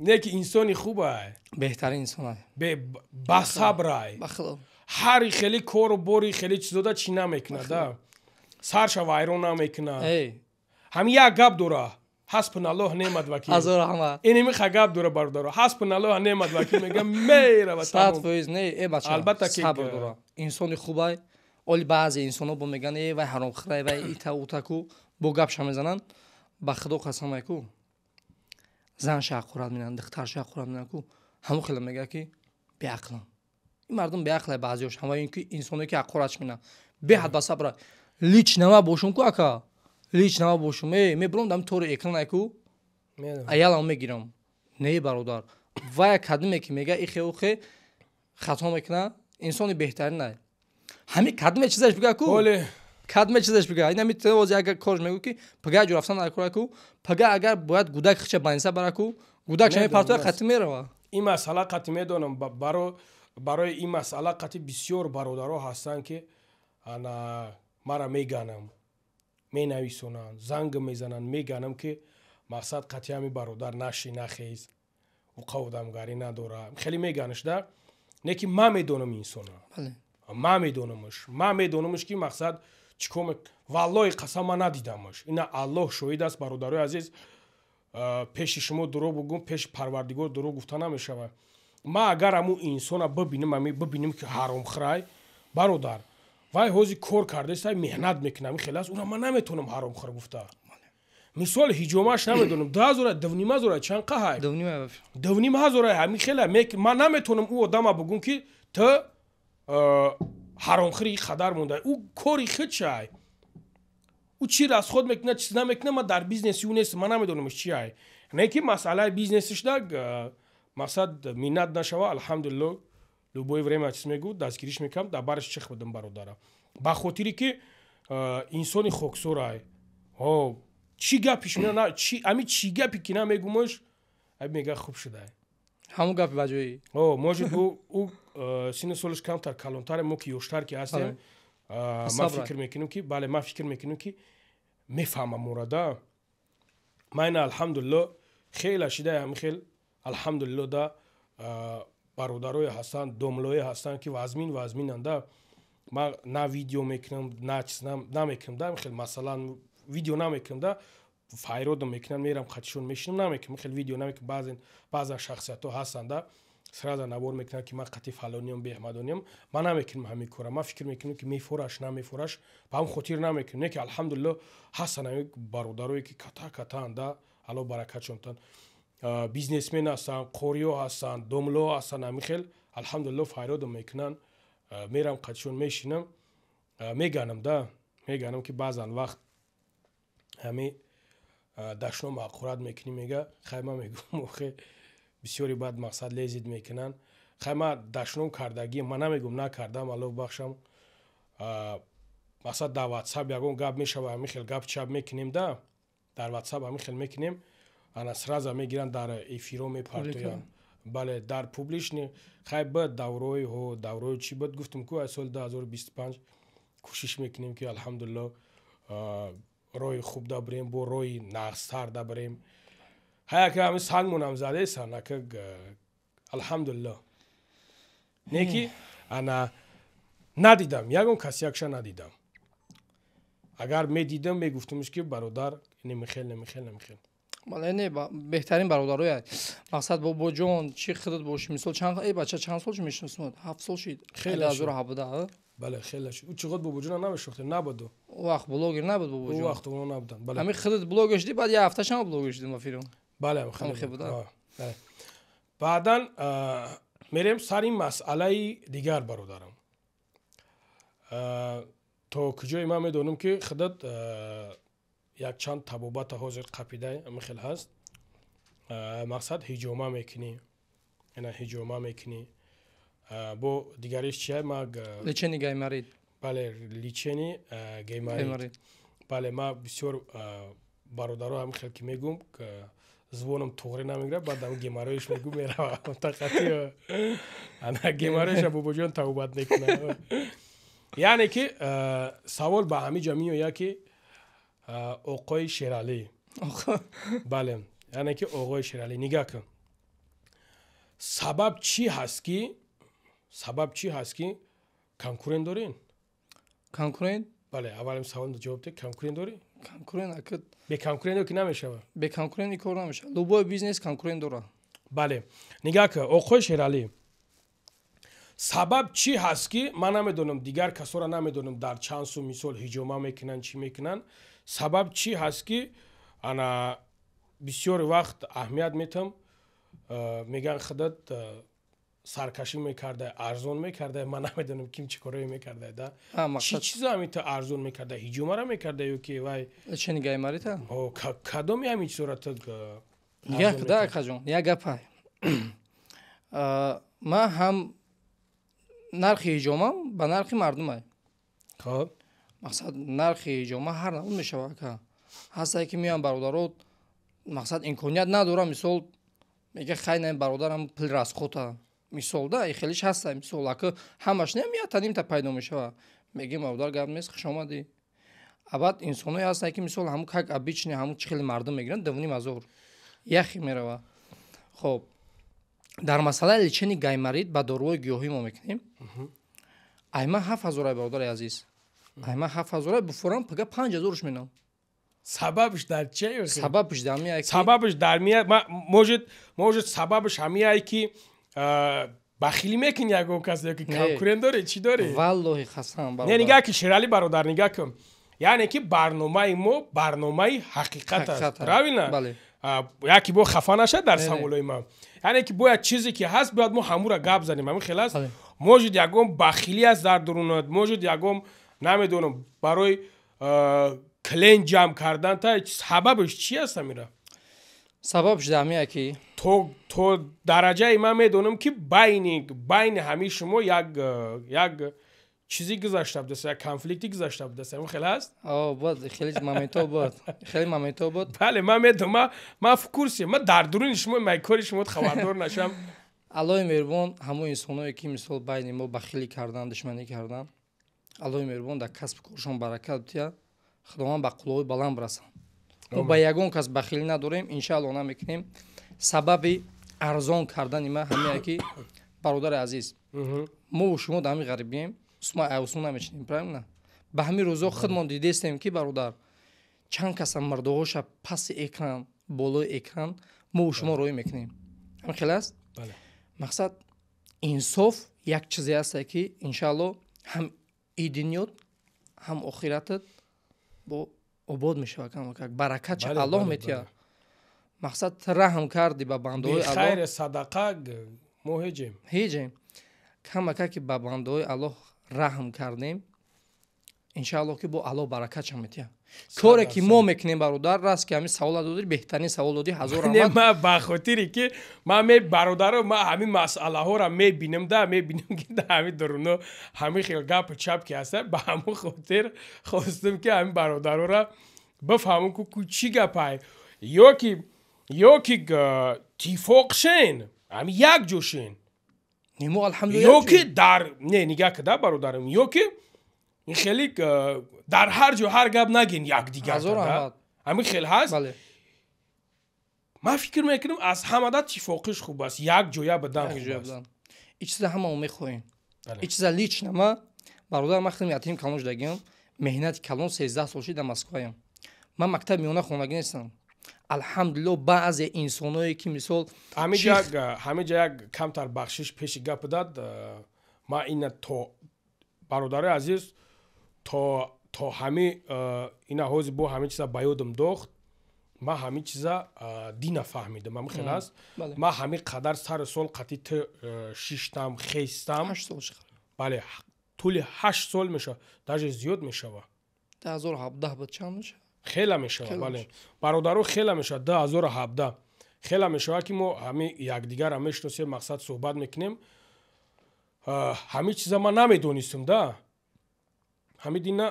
Не ки инсони хубай. Беҳтарин инсон. Басабрай, ҳари хеле кору бори, хеле чизода чӣ намекунад, сарша вайрон намекунад. Ҳамин як гап дора: ҳасбуналлоҳ неъмат вакил. Инемиха гап дора, бародаро, ҳасбуналлоҳ неъмат вакил мега, мерава. 100%. Не, э бача. Албатта ки сабр дора, инсони хубай. Оли баъзе инсонҳо бо меган: э, вай ҳаромхӯрай, вай ита утаку бо гапша мезананд. Ба худо қасамай ку, занша ҳақорат менанд, духтарша ҳақорат менанд ку, ҳамон хеле мега, ки беақлам. Ин мардум беақлай баъзеош, ҳамаи ин ки инсоное ки ҳақоратш менанд, беҳад ба сабра. Лично ма бошум ку, ака, лично ма бошум, э, мебурам дам тори экранай ку, аялам мегирам. Не, бародар, вая кадиме ки мега ихе ухе хато мекуна, инсони беҳтаринай. Ҳамин кадиме чизаш бига ку, кадме чизаш бига, ин ами оз як корш мегӯ, ки пага ҷо рафтан накора ку, пага агар бояд гудак хича баниса бара ку, гудак шами партоя, қатӣ мерава. Ин масъала қатӣ медонам, барои ин масъала қатӣ бисёр бародаро ҳастанд, ки ана мара меганам, менависонанд, занг мезананд, меганам, ки мақсад қатъи ҳами бародар наши, нахез, уқа одамгарӣ надора, хеле меганаш да. Не ки ман медонам инсона, ман медонамаш, ман медонамаш, ки мақсад чӣ кор. Валлоҳи қасам, ман надидамаш, ина Аллоҳ шоҳид аст. Бародарои азиз, пеши шумо дурӯғ бугум, пеши Парвардигор дурӯғ гуфта намешавад. Ман агар ҳамун инсона бибинам, бибинем, ки ҳаромхӯрай, бародар, вай ҳозир кор кардаеста, меҳнат мекунам, хеле аст, ура ман наметавонам ҳаромхӯр гуфта. Мисол, ҳиҷомаш намедонам, 10 ҳазора, 2,5 ҳазора, чанд қаҳай, 2,5 ҳазора, ҳамин хеле. Ман наметавонам ӯ одама бугум, ки ту ҳаромхӯри, қадар монда. Ӯ кори худшай, ӯ чӣ расход мекунад, чиз намекунад, ман дар бизнеси ӯ нестам, ман намедонамш чи ай. Не ки масъалаи бизнесишда мақсад миннат нашава. Алҳамдулилло, любое время чиз мегӯ, дастгириш мекунам, дар бараш чих будам, бародара, ба хотире ки инсони хоксорай. Чӣ гапиш, ами чӣ гапи ки намегумаш, мега хуб шудай. Ҳамон гапи ба ҷои. Может, ӯ сину солаш камтар калонтаре, мо ки ёштар ки ҳастем, ман фикр мекунам, ки бале, ман фикр мекунам, ки мефаҳмам мурада. Ман ина, алҳамдулилло, хеле шида, ҳами хел, алҳамдулилло, да бародарое ҳастанд, домлое ҳастанд, ки вазмин вазминанда. Ман на видео мекунам, на чиз намекунам да, хел масалан видео намекунам да, файродам мекунам, мерам қатишон мешинам, намекунам хел видео намекунам. Баъзен баъзан шахсиятҳо ҳастанд да, сразу навор мекунам, ки ман қати фалониям, беҳмадониям. Ман намекунам ҳамин кора. Ман фикр мекунам, ки мефораш, намефораш, ба ҳам хотир намекунам. Не ки алҳамдулилло, ҳастанд ҳамин бародарое, ки ката катаанд да, Алло баракатшонтан, бизнесмен ҳастанд, қориё ҳастанд, домло ҳастанд, ҳамин хел, алҳамдулилло, файродам мекунанд, мерам қатишон мешинам, меганам да, меганам, ки баъзан вақт ҳами дашном ҳақорат мекунӣ, мега. Хай, ман мегӯм, охе, бисёри баъд мақсад лезить мекунанд. Хай, ман дашном кардагӣ ман намегӯм, накардам, Аллоҳ бахшам. Мақсад дар Ватсап ягон гап мешава, ҳамин хел гап чап мекунем да, дар Ватсап ҳамин хел мекунем, ана сразу мегиранд, дар эфиро мепартоянд, бале, дар публичный. Хай, бад даврои ҳо, даврои чӣ бад, гуфтам ку, аз соли 2025 кӯшиш мекунем, ки алҳамдулилло. Роҳи хуб дабарем, бо роҳи нағзтар дабарем. Ҳаяка ҳами сангмонам задесан, ака, алҳамдулилло. Не ки ана надидам, ягон касиякша надидам. Агар медидам, мегуфтамш, ки бародар, немихел, немихел, немихел. Бале, не, беҳтарин бародароя. Мақсад, бобоҷон, чӣ худат боши, мисол, чанд э бача чанд сол мешиносмад? 7 сол шид. Хеле. 2017. Бале, хеле шуд. Ӯ чиғод бобоҷона намешохтем, набуду. Ӯ вақт блогер набуд бобоҷон. Ӯ вақт оно набуданд, бале. Ҳами худат блогер шудӣ, баъд як ҳафта шама блогер шудим ба филм. Бале, хеле буда. Баъдан мерем сари масъалаи дигар, бародарам. То куҷое ман медонам, ки худат якчанд табобата ҳозир қапидай, ами хел ҳаст. Мақсад, ҳиҷома мекунӣ, ина ҳиҷома мекунӣ, бо дигариш чия? Ма Лечение гайморит. Бале, лечение гайморит, бале. Ма бисёр бародаро ҳами хел ки мегӯм, зубонам туғри намегирад, баъд ам геморроиш мегӯ, мерава тақати. Ана геморроиша бобоҷон табобат мекунад. Яъне ки савол ба ҳамин ҷа меояд, ки оқои Шералӣ, бале, яъне ки оғои Шералӣ, нигаҳ кун, сабаб чӣ ҳаст ки, сабаб чӣ ҳаст ки конкурент дорен? Конкурент? Бале, аввалим савол ҷавоб де: конкурент дорӣ? Конкурент ака. Бе конкурент ки намешавад. Бе конкурент кор намешавад, любой бизнес конкурент дорад. Бале, нигаҳ кун, оқои Шералӣ, сабаб чӣ ҳаст ки ман намедонам, дигар касоро намедонам, дар чанд сум, мисол, ҳиҷома мекунанд, чӣ мекунанд, сабаб чӣ ҳаст ки ана бисёр вақт аҳамият метам, мегӯянд, худат саркашӣ мекарда, арзон мекарда. Ман намедонам, ким чӣ корое мекарда да, чӣ чизо ҳамин арзон мекарда, ҳиҷомара мекарда ё ки вай? Лечение гайморита. Кадоми ҳамин чизора ту? Нигаҳ куда, акаҷон, як гапай. Ман ҳам нархи ҳиҷомам ба нархи мардумай. Хоб. Мақсад, нархи ҳиҷома ҳар намуд мешавад, ака. Ҳастае, ки меоям, бародарот, мақсад, имконият надорам, мисол, мега: «Хай, на, бародарам, пул расхода», мисол, да, и хелиш ҳаста. Мисол, ака, ҳамаш не, мията нимта пайдо мешавад. Мегем: «Бародар, гап нест, хушомадӣ». А баъд инсоное ҳастае, ки, мисол, ҳамун как обычный, ҳамун чӣ хеле мардум мегиранд, 2500 яхе мерава. Хоб, дар масъалаи лечение гайморит ба доруҳои гиёҳӣ мо мекунем. Айма 7000-ай, бародари азиз, айма 7000-ай, буфорам, пага 5000-ш менам. Сабабш дар че? Сабабш дар мия. Сабабш дар мия, может, сабабш ҳамияе, ки бахилӣ мекунӣ ягон кас ё ки конкурент дорӣ, чӣ дорӣ? Валлоҳи қасам. Не, нигаҳ ки, Шералӣ бародар, нигаҳ кун, яъне ки барномаи мо барномаи ҳақиқат аст, правильно? Яке бо хафа нашад дар саволои ман. Яъне ки бояд чизе ки ҳаст, бояд мо ҳамура гап занем. Ҳамин хел аст. Может, ягон бахилӣ аст дар дурунат, может, ягон, намедонам, барои клиент ҷамъ кардан та, сабабш чи аст амира? Сабабш дар ки То дараҷаи ман медонам, ки байни ҳамин шумо як чизи гузашта будааст, як конфликти гузашта будааст. Ҳамин хел ҳаст? Буд, хеле моментҳо буд, хеле моментҳо буд. Бале, ман медонам, ман в курсе, ман дар дуруни шумо, кори шумо хабардор нашам. Аллоҳи меҳрубон ҳамон инсоное, ки, мисол, байни мо бахилӣ кардан, душманӣ кардан, Аллоҳи меҳрубон дар касбу коршон баракат битиҳад, Худованд ба қуллои баланд бирасанд. Мо ба ягон кас бахилӣ надорем, иншаалло, намекунем. Сабаби арзон кардани ман ҳамие, ки, бародари азиз, мову шумо дар ҳамин ғарибием, сума айосун намечинем, правильно? Ба ҳамин рӯзо худмон дидестем, ки, бародар, чанд каса мурдаҳоша паси экран, болои экран мову шумо роӣ мекунем. Ҳамин хел аст. Мақсад, инсоф як чизе ҳасте, ки, иншаалло, ҳам и дунёт, ҳам охиратат бо обод мешавад, камакак баракатша Аллоҳ метиҳад. Мақсад, раҳм кардӣ ба бандаҳои Аллоҳ, садақа мо ҳеҷем. Ҳеҷем. Камака ки ба бандаҳои Аллоҳ раҳм кардем, иншааллоҳ, ки бо Аллоҳ баракатша метиҳад. Коре ки мо мекунем, бародар, раст ки ҳамин савола додӣ, беҳтарин савол додӣ, ҳазор. Ман ба хотире ки ман ме бародаро, ман ҳамин масъалаҳоро мебинам да, мебинам, ки да ҳамин дуруно ҳамин хел гапу чап ки ҳаста, ба ҳамон хотир хостам, ки ҳамин бародарора бифаҳмам, ку чӣ гапай, ё ки тифоқ шен, ҳамин як ҷо шен, ё ки дар не, нигаҳ када, бародарам, ё ки Ин хеле дар ҳар ҷо ҳар гап нагин якдигар. Ҳамин хел ҳаст. Ман фикр мекунам, аз ҳамада тифоқиш хуб аст, як ҷоя будан хуб аст. И чиза ҳама мехоҳем. И чиза лично ма, бародар, ман худам ятим калон шудагиам, меҳнати калон, 13 сол шид дар Москваям. Ман мактаби миёна хондагӣ нестам, алҳамдулилло. Баъзе инсоное ки, мисол, Ҳамиҷа як камтар бахшиш пеши гап дад. Ман ина то, бародарои азиз, то ҳами ина ҳозир бо ҳамин чиза ба ёдам дохт. Ман ҳамин чиза дина фаҳмидам. Ҳамин хел аст. Ман ҳамин қадар сари сол қатъи ту шиштам, хестам, бале, тӯли 8 сол мешавад, даже зиёд мешавад. Хела мешавад, бале, бародаро, хела мешавад. 2017 хела мешавад, ки мо ҳамин якдигарро мешиносем, мақсад, суҳбат мекунем. Ҳамин чиза ман намедонистам да. Ҳамин дина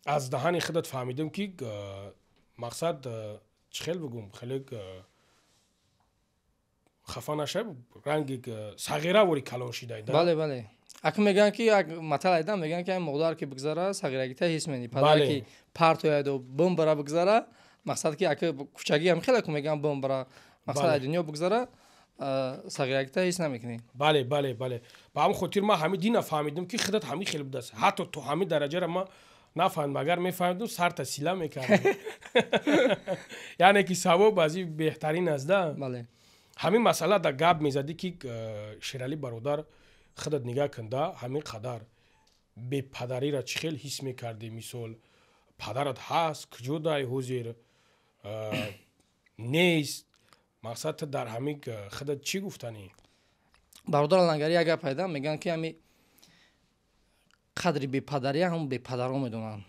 аз даҳани худат фаҳмидам, ки мақсад, чӣ хел бигӯм, хеле хафа нашав, ранги сағиравори калон шидай. Бале, ака, мегӯянд, ки як матал айдам, мегӯянд, ки модар ки бигзара, сағирагита ҳис менӣ, падар ки партояду бимбара, бигзара, мақсад, ки ака, кӯчагиам хеле ку мегӯянд, бимбара, мақсад, аз дунё бигзара, сағирагита ҳис намекунӣ. Бале, ба ҳамин хотир ман ҳамин дина фаҳмидам, ки худат ҳамин хел будааст. Ҳатто то ҳамин дараҷара ман нафаҳмидам. Агар мефаҳмидам, сарта сила мекардам. Яъне ки савоб аз ин беҳтарин аст да. Ҳамин масъала да гап мезадӣ, ки Шералӣ бародар, худат нигаҳ кун да, ҳамин қадар бепадариро чӣ хел ҳис мекардӣ? Мисол, падарат ҳаст, куҷо дай ҳозир, нест, мақсад, ту дар ҳамин худат чӣ гуфтанӣ? Бародар, лангари як гап пайдам, мегӯянд, ки ҳами қадри бепадария ҳам бепадаро медонанд.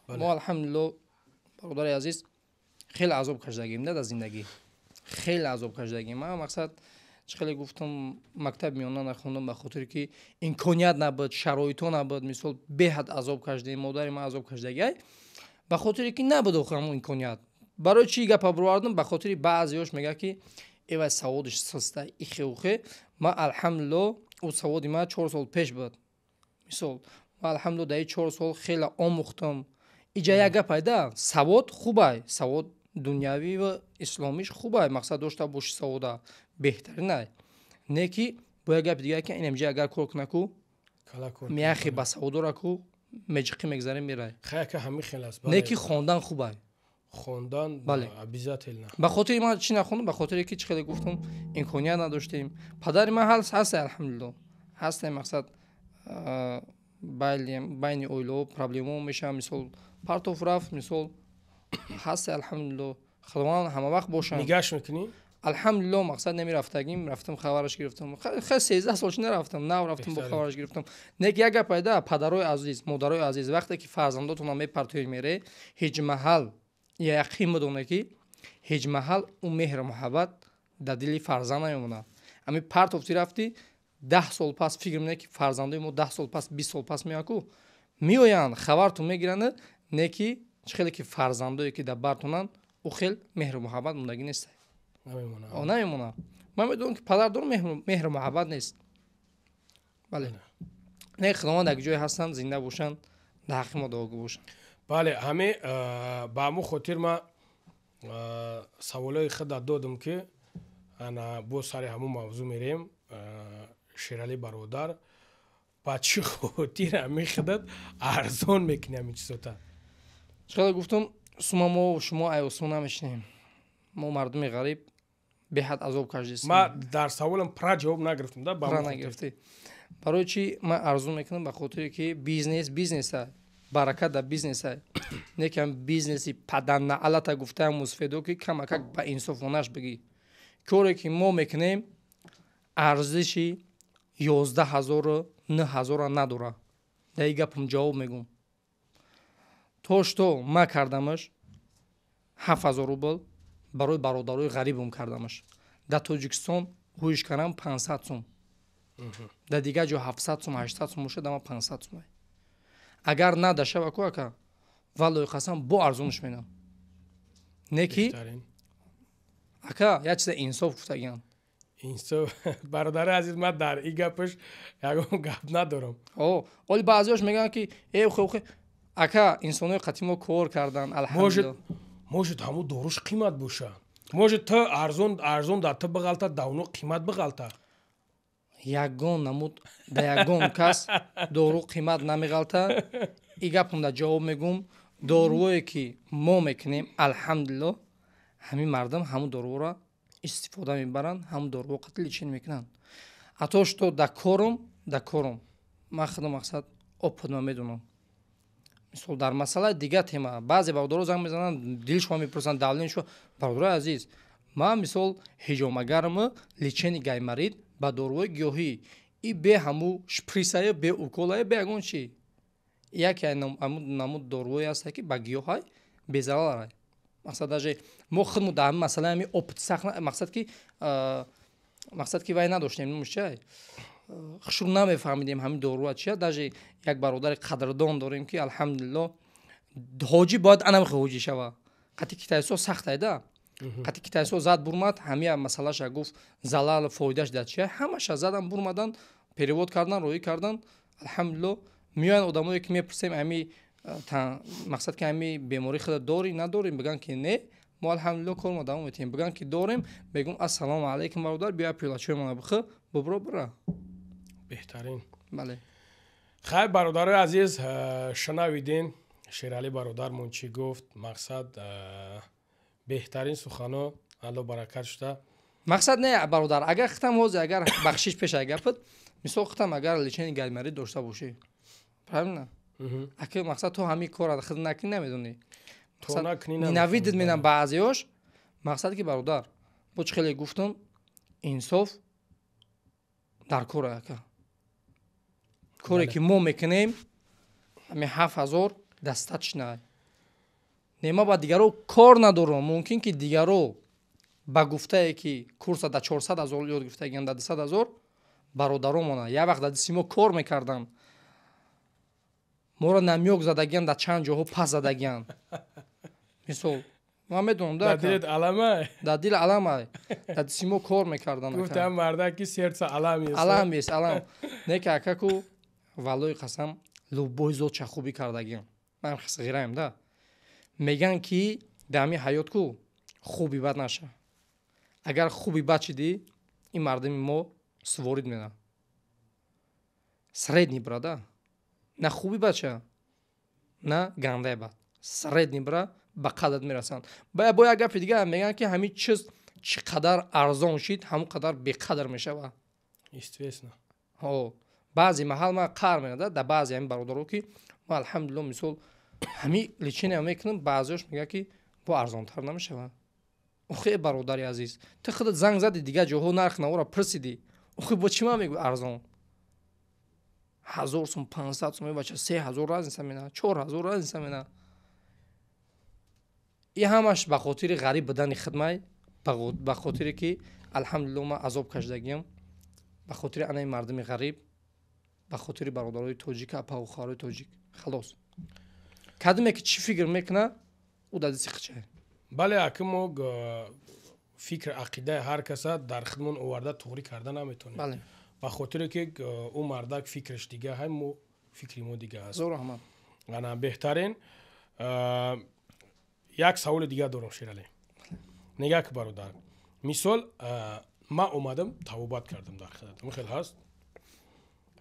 Мо, алҳамдулилло, бародари азиз, хеле азоб кашидагим да дар зиндагӣ, хеле азоб кашидагим. Ман, мақсад, чӣ хеле гуфтам, мактаб миёна нахондам, ба хотире ки имконият набуд, шароито набуд. Мисол, беҳад азоб кашидем, модари ман азоб кашидагиай, ба хотире ки набуд охир ҳамон имконият. Барои чӣ гапа бировардам? Ба хотири баъзеёш мегӯяд, ки эвай, саводиш систа, ихе-ухе. Ман, алҳамдулилло, ӯ саводи ман 4 сол пеш буд. Мисол, ман, алҳамдулилло, дар 4 сол хеле омӯхтам. Иҷа як гап айда: савод хубай, савод дунявӣ ва исломиш хубай, мақсад, дошта боши савода беҳтаринай. Не ки бо як гапи дигар, ки инамҷа агар кор кунаку, меяхе ба саводораку меҷиқӣ мегзарем, мерай. Не ки хондан хубай. Хондан обязательно. Ба хотири ман чӣ нахондам? Ба хотире ки, чӣ хеле гуфтам, имконият надоштем. Падари ман ҳаст, алҳамдулилло, ҳасте. Мақсад, байни оилаҳо проблемао мешавад. Мисол, партов рафт, мисол, ҳасте, алҳамдулилло, Худованд ҳама вақт бошанд. Нигаш мекунӣ? Алҳамдулилло, мақсад, намерафтагим, рафтам, хабараш гирифтам. Хе 13 сол чи нарафтам, нав рафтам, бо хабараш гирифтам. Не ки як гап пайда: падарои азиз, модарои азиз, вақте ки фарзандотонро мепартоед, мере, ҳеҷ маҳал яқин бидонед, ки ҳеҷ маҳал ӯ меҳру муҳаббат дар дили фарзанд намемонад. Ами партофти, рафтӣ, 10 сол пас фикр мене, ки фарзандои мо 10 сол пас, 20 сол пас меоянд ку, меоянд, хабартон мегиранд. Не ки чӣ хеле ки фарзандое ки дар бартонанд, ӯ хел меҳру муҳаббат мондагӣ нест, намемонад. Ман медонам, ки падар дорам, меҳру муҳаббат нест. Бале, не, Худованд як ҷое ҳастанд, зинда бошанд, дар ҳаққи мо дуогӯ бошанд. Бале, ҳаме ба ҳамун хотир ман саволҳои худа додам, ки ана боз сари ҳамун мавзӯъ мерем. Шералӣ бародар, ба чӣ хотир ҳамин худат арзон мекунӣ ҳамин чизота? Чӣ гуфтам, сума мо шумо айосон намешинем. Мо мардуми ғариб беҳад азоб кашидистем. Ман дар саволам пра ҷавоб нагирифтам да. Пра нагирифтӣ. Барои чӣ ман арзон мекунам? Ба хотире ки бизнес бизнеса, баракат дар бизнеса. Не ки ҳам бизнеси паданаалата гуфтаам мусфедо, ки камакак ба инсофонаш бигӣ. Коре ки мо мекунем, арзиши 11 ҳазору 9 ҳазора надорад. Дар ин гапам ҷавоб мегӯм. То что ма кардамаш 7000 рубл, барои бародарои ғарибам кардамаш. Дар Тоҷикистон ҳуиш кардам 500 сум, дар дигар ҷо 700 сум, 800 сум бошад, ама 500 сум. Агар надашава ку, ака, валлои қасам, бо арзонш менам. Не ки, ака, як чиза инсоф гуфтагиан. Инсоф, бародари азиз, ман дар и гапаш ягон гап надорам. Оли баъзеош мегӯянд, ки э, хе ака, инсонои қатъи мо кор кардан, алҳамдулилло. Может, ҳамун доруш қимат боша, может, ту арзон арзон дар ту бағалта, давно қимат бағалта. Ягон намуд да ягон кас дору қимат намеғалта. И гапам да ҷавоб мегум: доруое ки мо мекунем, алҳамдулилло, ҳамин мардум ҳамун доруро истифода мебаранд, ҳамун доруо қатъи лечение мекунанд. Ато что да корум ман худам, мақсад, опыт ма медонам. Мисол, дар масъалаи дигар тема баъзе бародаро занг мезананд, дили шумо мепурсанд, давлени шумо. Бародарои азиз, ман, мисол, ҳиҷомагарм, лечение гайморит ба доруҳои гиёҳӣ и бе ҳаму шприсае, бе уколае, бе ягон чи. Яке намуд доруҳое ҳаста, ки ба гиёҳай безарарай. Мақсад, даже мо худмо дар ҳамин масъалаи ҳами опыт сахт, мақсад ки вай надоштем, номушчай, хушрӯ намефаҳмидем ҳамин доруа чия. Даже як бародари қадрдон дорем, ки, алҳамдулилло, ҳоҷӣ бояд анамхе ҳоҷӣ шава. Қати китайсо сахтайда, қати китайсо зад бурмад, ҳамия масъалаша гуфт, залал фоидаш дар чия, ҳамаша задан бурмадан, перевод кардан, роӣ кардан. Алҳамдулилло, меоянд одамое, ки мепурсем, ҳами мақсад, ки ҳами бемории худа дорӣ, надорӣ, бигӯянд, ки не, мо, алҳамдулилло, кормо давом метиҳем. Бигӯянд, ки дорем, мегӯм: «Ассалому алайкум, бародар, биё, пиёлачои мана бихӯ, бубро, бира». Беҳтарин. Бале. Хай, бародарои азиз, шунавиден Шералӣ бародармон чӣ гуфт. Мақсад, беҳтарин сухано, Алло баракат шуда. Мақсад, не, бародар, агар хитам ҳозир, агар бахшиш пеша гапат, мисол, хитам агар лечение гайморит дошта бошӣ, правильно, аки мақсад, ту ҳамин кора худ накунӣ, намедонӣ. Ненавидит менам баъзеош. Мақсад, ки, бародар, бо чӣ хеле гуфтам, инсоф дар кора, ака. Коре ки мо мекунем, ҳами 7000 достаточно. Не, ма ба дигаро кор надорам. Мумкин ки дигаро ба гуфтае, ки курса да 400 000 ёд гирифтагиан, да 200 000. Бародаромона як вақт дар дисти мо кор мекарданд, моро намёк задагиан, дар чанд ҷоҳо пас задагиан. Мисол, ман медонам. Дар дил аламай, дар дисти мо кор мекарданд. Гуфтам, марда ки сердце алам. Алам ест, алам не, ки акаку, валлои қасам, любой зотша хубӣ кардагиам. Ман ғираем да. Мегӯянд, ки дар ҳамин ҳаёт ку хуби бад наша. Агар хуби бад шидӣ, ин мардуми мо суворид мена. Средний брада, на хуби бача, на гандаи бад, средний бра, ба қадрат мерасанд. Бо як гапи дигар мегӯянд, ки ҳамин чиз чӣ қадар арзон шид, ҳамон қадар беқадр мешавад. Естественно. Баъзе маҳал ман қаҳр менада дар баъзе ҳамин бародаро, ки мо, алҳамдулилло, мисол, ҳамин лечения мекунам, баъзеош мегӯяд, ки бо арзонтар намешавад. Охе, бародари азиз, ту худат занг зади, дигар ҷоҳо нарх навора пурсидӣ. Охе, бо чӣ ман мегӯ арзон? 1000 сум, 500 сум, бача, 3000 разница мена, 4000 разница мена. И ҳамаш ба хотири ғариб будани хидмай, ба хотире ки, алҳамдулилло, ман азоб кашидагиам, ба хотири анаи мардуми ғариб, ба хотири бародарои тоҷик, апаву хоҳарои тоҷик. Халос, кадоме ки чӣ фикр мекуна, ӯ дар дисти хичай. Бале, аки, мо фикр, ақидаи ҳар каса дар хидмон оварда туғрӣ карда наметонем, ба хотире ки ӯ мардак фикраш дига ҳай, мо фикри мо дига аст. Зор раҳмат. Ана, беҳтарин. Як саволи дига дорам, Шералӣ. Нигаҳ ки, бародар, мисол, ман омадам, тавобат кардам дар хидмат, хел ҳаст,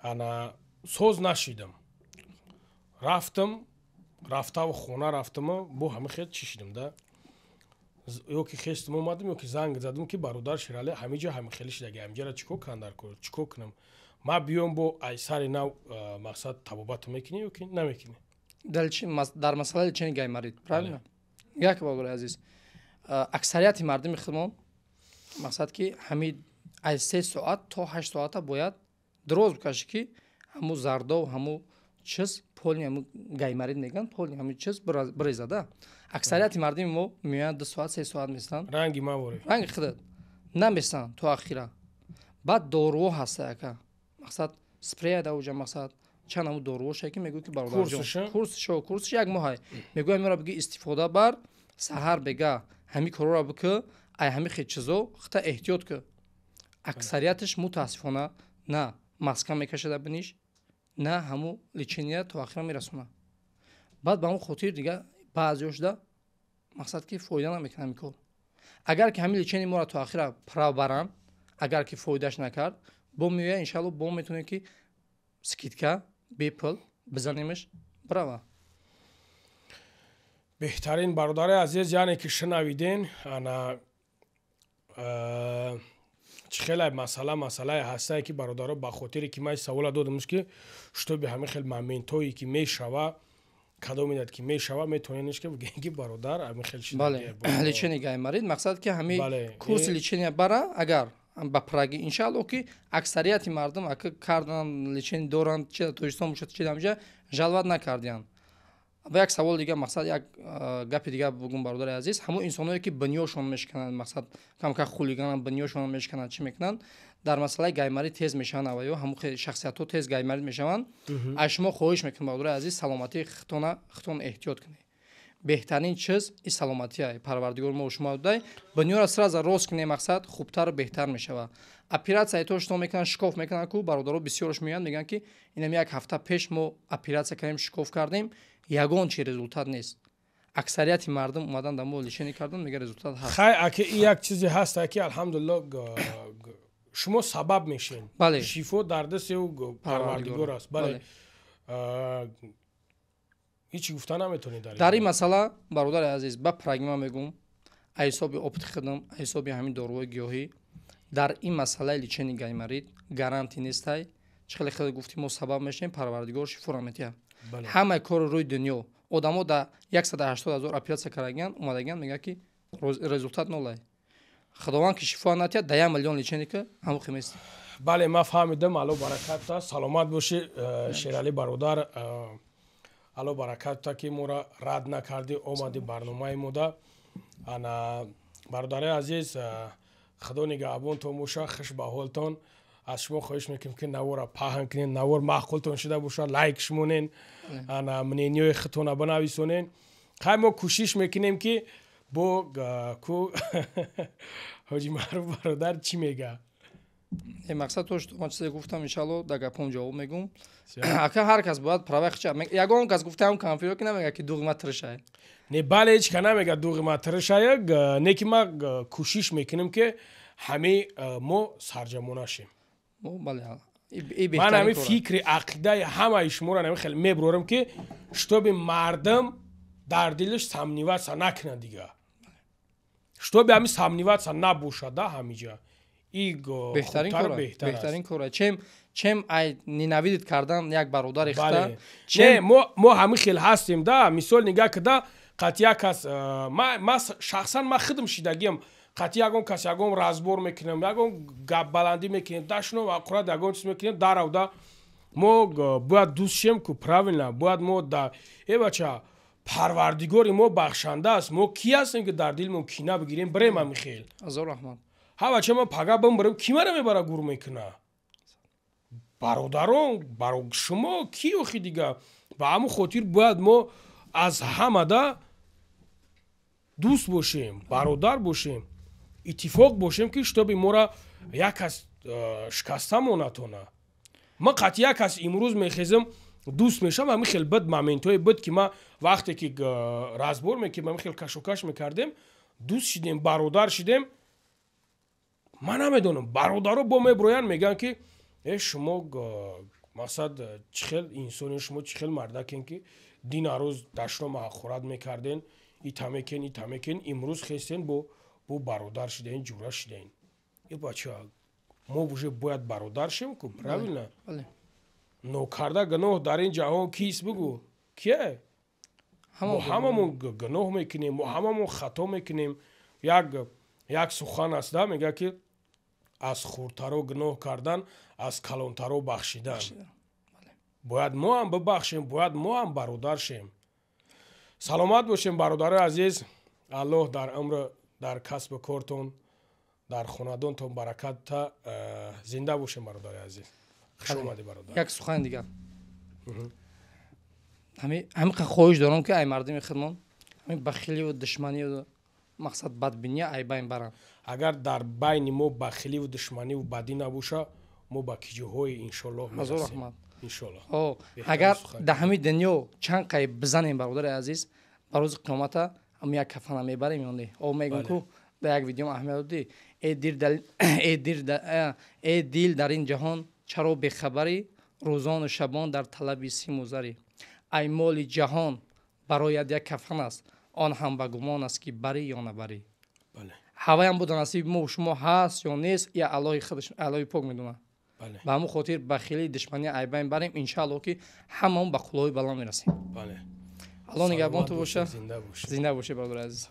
ана, соз нашидам, рафтам, рафтаву хона рафтаму бо ҳама хел чӣ шидам да, ё ки хестам омадам, ё ки занг задам, ки бародар Шералӣ, ҳамиҷа ҳами хеле шидаги, ҳамиҷара чӣ кор кунам, дар кор чӣ кор кунам? Ман биём, бо ай сари нав, мақсад, табобат мекунӣ ё ки намекунӣ? Дар масъалаи лечение гайморит, правильно? Як, бародари азиз, аксарияти мардуми худмон, мақсад, ки ҳами аз 3 соат то 8 соата бояд дроз бикашӣ, ки ҳаму зардов, ҳаму чиз, полный, ҳаму гайморит мегӯянд, полный ҳаму чиз бирезада. Аксарияти мардуми мо меоянд, 2 соат, 3 соат местанд. Ранги ман воред. Ранги худат наместанд то ахира. Баъд доруҳо ҳаста, яка, мақсад, спрея да уҷа, мақсад, чанд ҳаму доруҳоше, ки мегӯ, ки бародарҷон, курсшо, курсш як моҳай, мегӯям, мера биги, истифода бар, саҳар бега ҳами корора бикӯ, ай ҳами хел чизо хита эҳтиёт кӯ. Аксарияташ, мутаассифона, на маска мекашада биниш, на ҳамун лечения то ахира мерасона. Баъд ба ҳамун хотир дига баъзеҳо шуда, мақсад ки фоида намекунад ҳамин кор. Агар ки ҳамин лечение моро то ахира баранд, агар ки фоидаш накард, бо меоя, иншалло, бо метавонем ки скидка, бепул бизанемаш, брава. Беҳтарин, бародари азиз, яъне ки шунавиден, ана чӣ хеле масъалае ҳастае, ки бародаро, ба хотире ки ман савола додамш, ки чтобы ҳамин хел моментҳое ки мешава, кадом идад ки мешава, метавоненш ки бигӯем, ки бародар, ҳамин хел. Бале, лечение гайморит, мақсад ки ҳамин курси лечения бара, агар ба праги, иншаалло, ки аксарияти мардум ака кардан, лечение доранд, чи дар Тоҷикистон бошад, чи дар жаловать накардиянд. Ва як савол дига, мақсад, як гапи дига бугум, бародари азиз. Ҳамон инсоное ки бинёшон мешикананд, мақсад, камка хулигананд, бинёшон мешикананд, чӣ мекунанд, дар масъалаи гайморит тез мешаванд, аваё ҳамон шахсиятҳо тез гайморит мешаванд. Аз шумо хоҳиш мекунам, бародари азиз, саломатии худтона худтон эҳтиёт кунед. Беҳтарин чиз и саломатия. Парвардигор мо шумо додай. Бинёра сразу рост кунем, мақсад, хубтару беҳтар мешавад. Оператсия то что мекунанд, шикоф мекунанд ку, бародаро бисёрш меоянд, мегӯянд, ки инам як ҳафта пеш мо оператсия кардем, шикоф кардем, ягон чи результат нест. Аксарияти мардум омадан дар мо лечение кардан, мега, результат ҳаст. Хай, аки, як чизе ҳаст, ки алҳамдулилло, шумо сабаб мешен. Шифо дар дасти ӯ Парвардигор аст, бале, ҳечи гуфта наметонед. Дар ин масъала, бародари азиз, ба прагма мегӯм, ҳисоби опыти худам, ҳисоби ҳамин доруҳои гиёҳӣ, дар ин масъалаи лечение гайморит гарантия нестай. Чӣ хеле хеле гуфтӣ, мо сабаб мешавем, Парвардигор шифоро метиҳад. Ҳамаи кори рӯи дунё, одамо дар 180 ҳазор оператсия кардагиян, омадагиян, мегӯянд, ки результат нолай. Худованд ки шифо натиҳад, да 1 миллион лечение ки ҳамон хемест. Бале, ман фаҳмидам. Алло баракатта, саломат бошӣ, Шералӣ бародар. Алло баракатта, ки моро рад накардӣ, омадӣ барномаи мода. Ана, бародари азиз, Худо нигаҳбонтон боша, хуш ба ҳолтон. Аз шумо хоҳиш мекунем, ки навора паҳн кунед. Навор маъқултон шуда бошад, лайк шумонен, ана мнениёи худтона бинависонен. Хай, мо кӯшиш мекунем, ки бо ку Ҳоҷи Маъруф бародар чӣ мега. Мақсад то что ман чизе гуфтам, иншалло, дар гапом ҷавоб мегум. Ака, ҳар кас бояд праваи хича. Ягон кас гуфтаам конфиро ки намега, ки дуғи ма тиршай. Не, бале, ҳеч ка намега, дуғи ма тиршая. Не, ки ма кӯшиш мекунем, ки ҳамаи мо сарҷамона шем. Ман ҳамин фикри ақидаи ҳамаи шуморо ҳамин хеле мебурорам, ки чтобы мардам дар дилаш сомневаться накунад дига, чтобы ҳамин сомневаться набошад да ҳамиҷа. Беҳтарин кора, чем ай ненавидеть кардан як бародари хита. Не, мо ҳамин хел ҳастем да. Мисол, нигаҳ кида, қатъ як кас, ма шахсан, ма худам шидагиам, қатъи ягон кас ягон разбор мекунем, ягон гапбаландӣ мекунем, дашном, ақурат, ягон чиз мекунем, даравда мо бояд дӯст шем ку, правильно? Бояд мо да э бача, Парвардигори мо бахшанда аст. Мо ки ҳастем, ки дар дилмон кина бигирем, бирем ҳамин хел? Азор раҳмат. Ҳа, бача, ман пага бимбирем, ки мара мебара, гур мекуна? Бародарон, шумо ки охи дига? Ба ҳамон хотир бояд мо аз ҳамада дӯст бошем, бародар бошем, иттифоқ бошем, ки чтобы мора як кас шикаста монатона. Ман қатъи як кас имрӯз мехезам, дӯст мешавам. Ҳамин хел буд, моментҳое буд, ки ма вақте ки разбор мекардем, ҳамин хел кашокаш мекардем, дӯст шидем, бародар шидем. Ман намедонам, бародаро бо меброянд, мегӯянд, ки э, шумо, мақсад, чӣ хел инсоне, шумо чӣ хел мардакен, ки дина рӯз дашнома ҳақорат мекарден, ита мекен, ита мекен, имрӯз хестен, бо бародар шидаен, ҷура шидаен. Э, бача, мо уже бояд бародар шем ку, правильно? Нокарда гуноҳ дар ин ҷаҳон кист, бугӯ, кие? Мо ҳамамон гуноҳ мекунем, мо ҳамамон хато мекунем. Як сухан аст да, мегӯяд, ки аз хурдтаро гуноҳ кардан, аз калонтаро бахшидан. Бояд мо ҳам бибахшем, бояд мо ҳам бародар шем. Саломат бошем, бародарои азиз. Аллоҳ дар умр, дар касбу кортон, дар хонадонтон баракатта. Зинда бошем, бародари азиз. Хуш омадӣ, бародар. Як сухани дигар. Ҳамин хоҳиш дорам, ки ай мардими худмон ҳамин бахилию душманию Мақсад, бадбиния айбайн баранд. Агар дар байни мо бахиливу душманиву бадӣ набоша, мо ба киҷоҳои, иншоллоҳ, ҳазор раҳмат. Иншоллоҳ. Агар дар ҳамин дунё чанд қай бизанем, бародари азиз, ба рӯзи қиёмата ҳам як кафана мебарем ё не? О, мегӯм, ку дар як видеом аҳамият додӣ: «Э дил, дар ин ҷаҳон чаро бехабарӣ? Рӯзону шабон дар талаби симу зарӣ. Ай моли ҷаҳон барояд як кафан аст, он ҳам ба гумон аст, ки барӣ ё набарӣ». Ҳаваям буда, насиби мо шумо ҳаст ё нест, я Аллоҳи худаш, Аллоҳи пок медонад. Ба ҳамон хотир бахилӣ, душманӣ айбайн барем, иншааллоҳ, ки ҳамаон ба қуллаҳои баланд мерасем. Аллоҳ нигаҳбон ту боша. Зинда бошед, бародари азиз.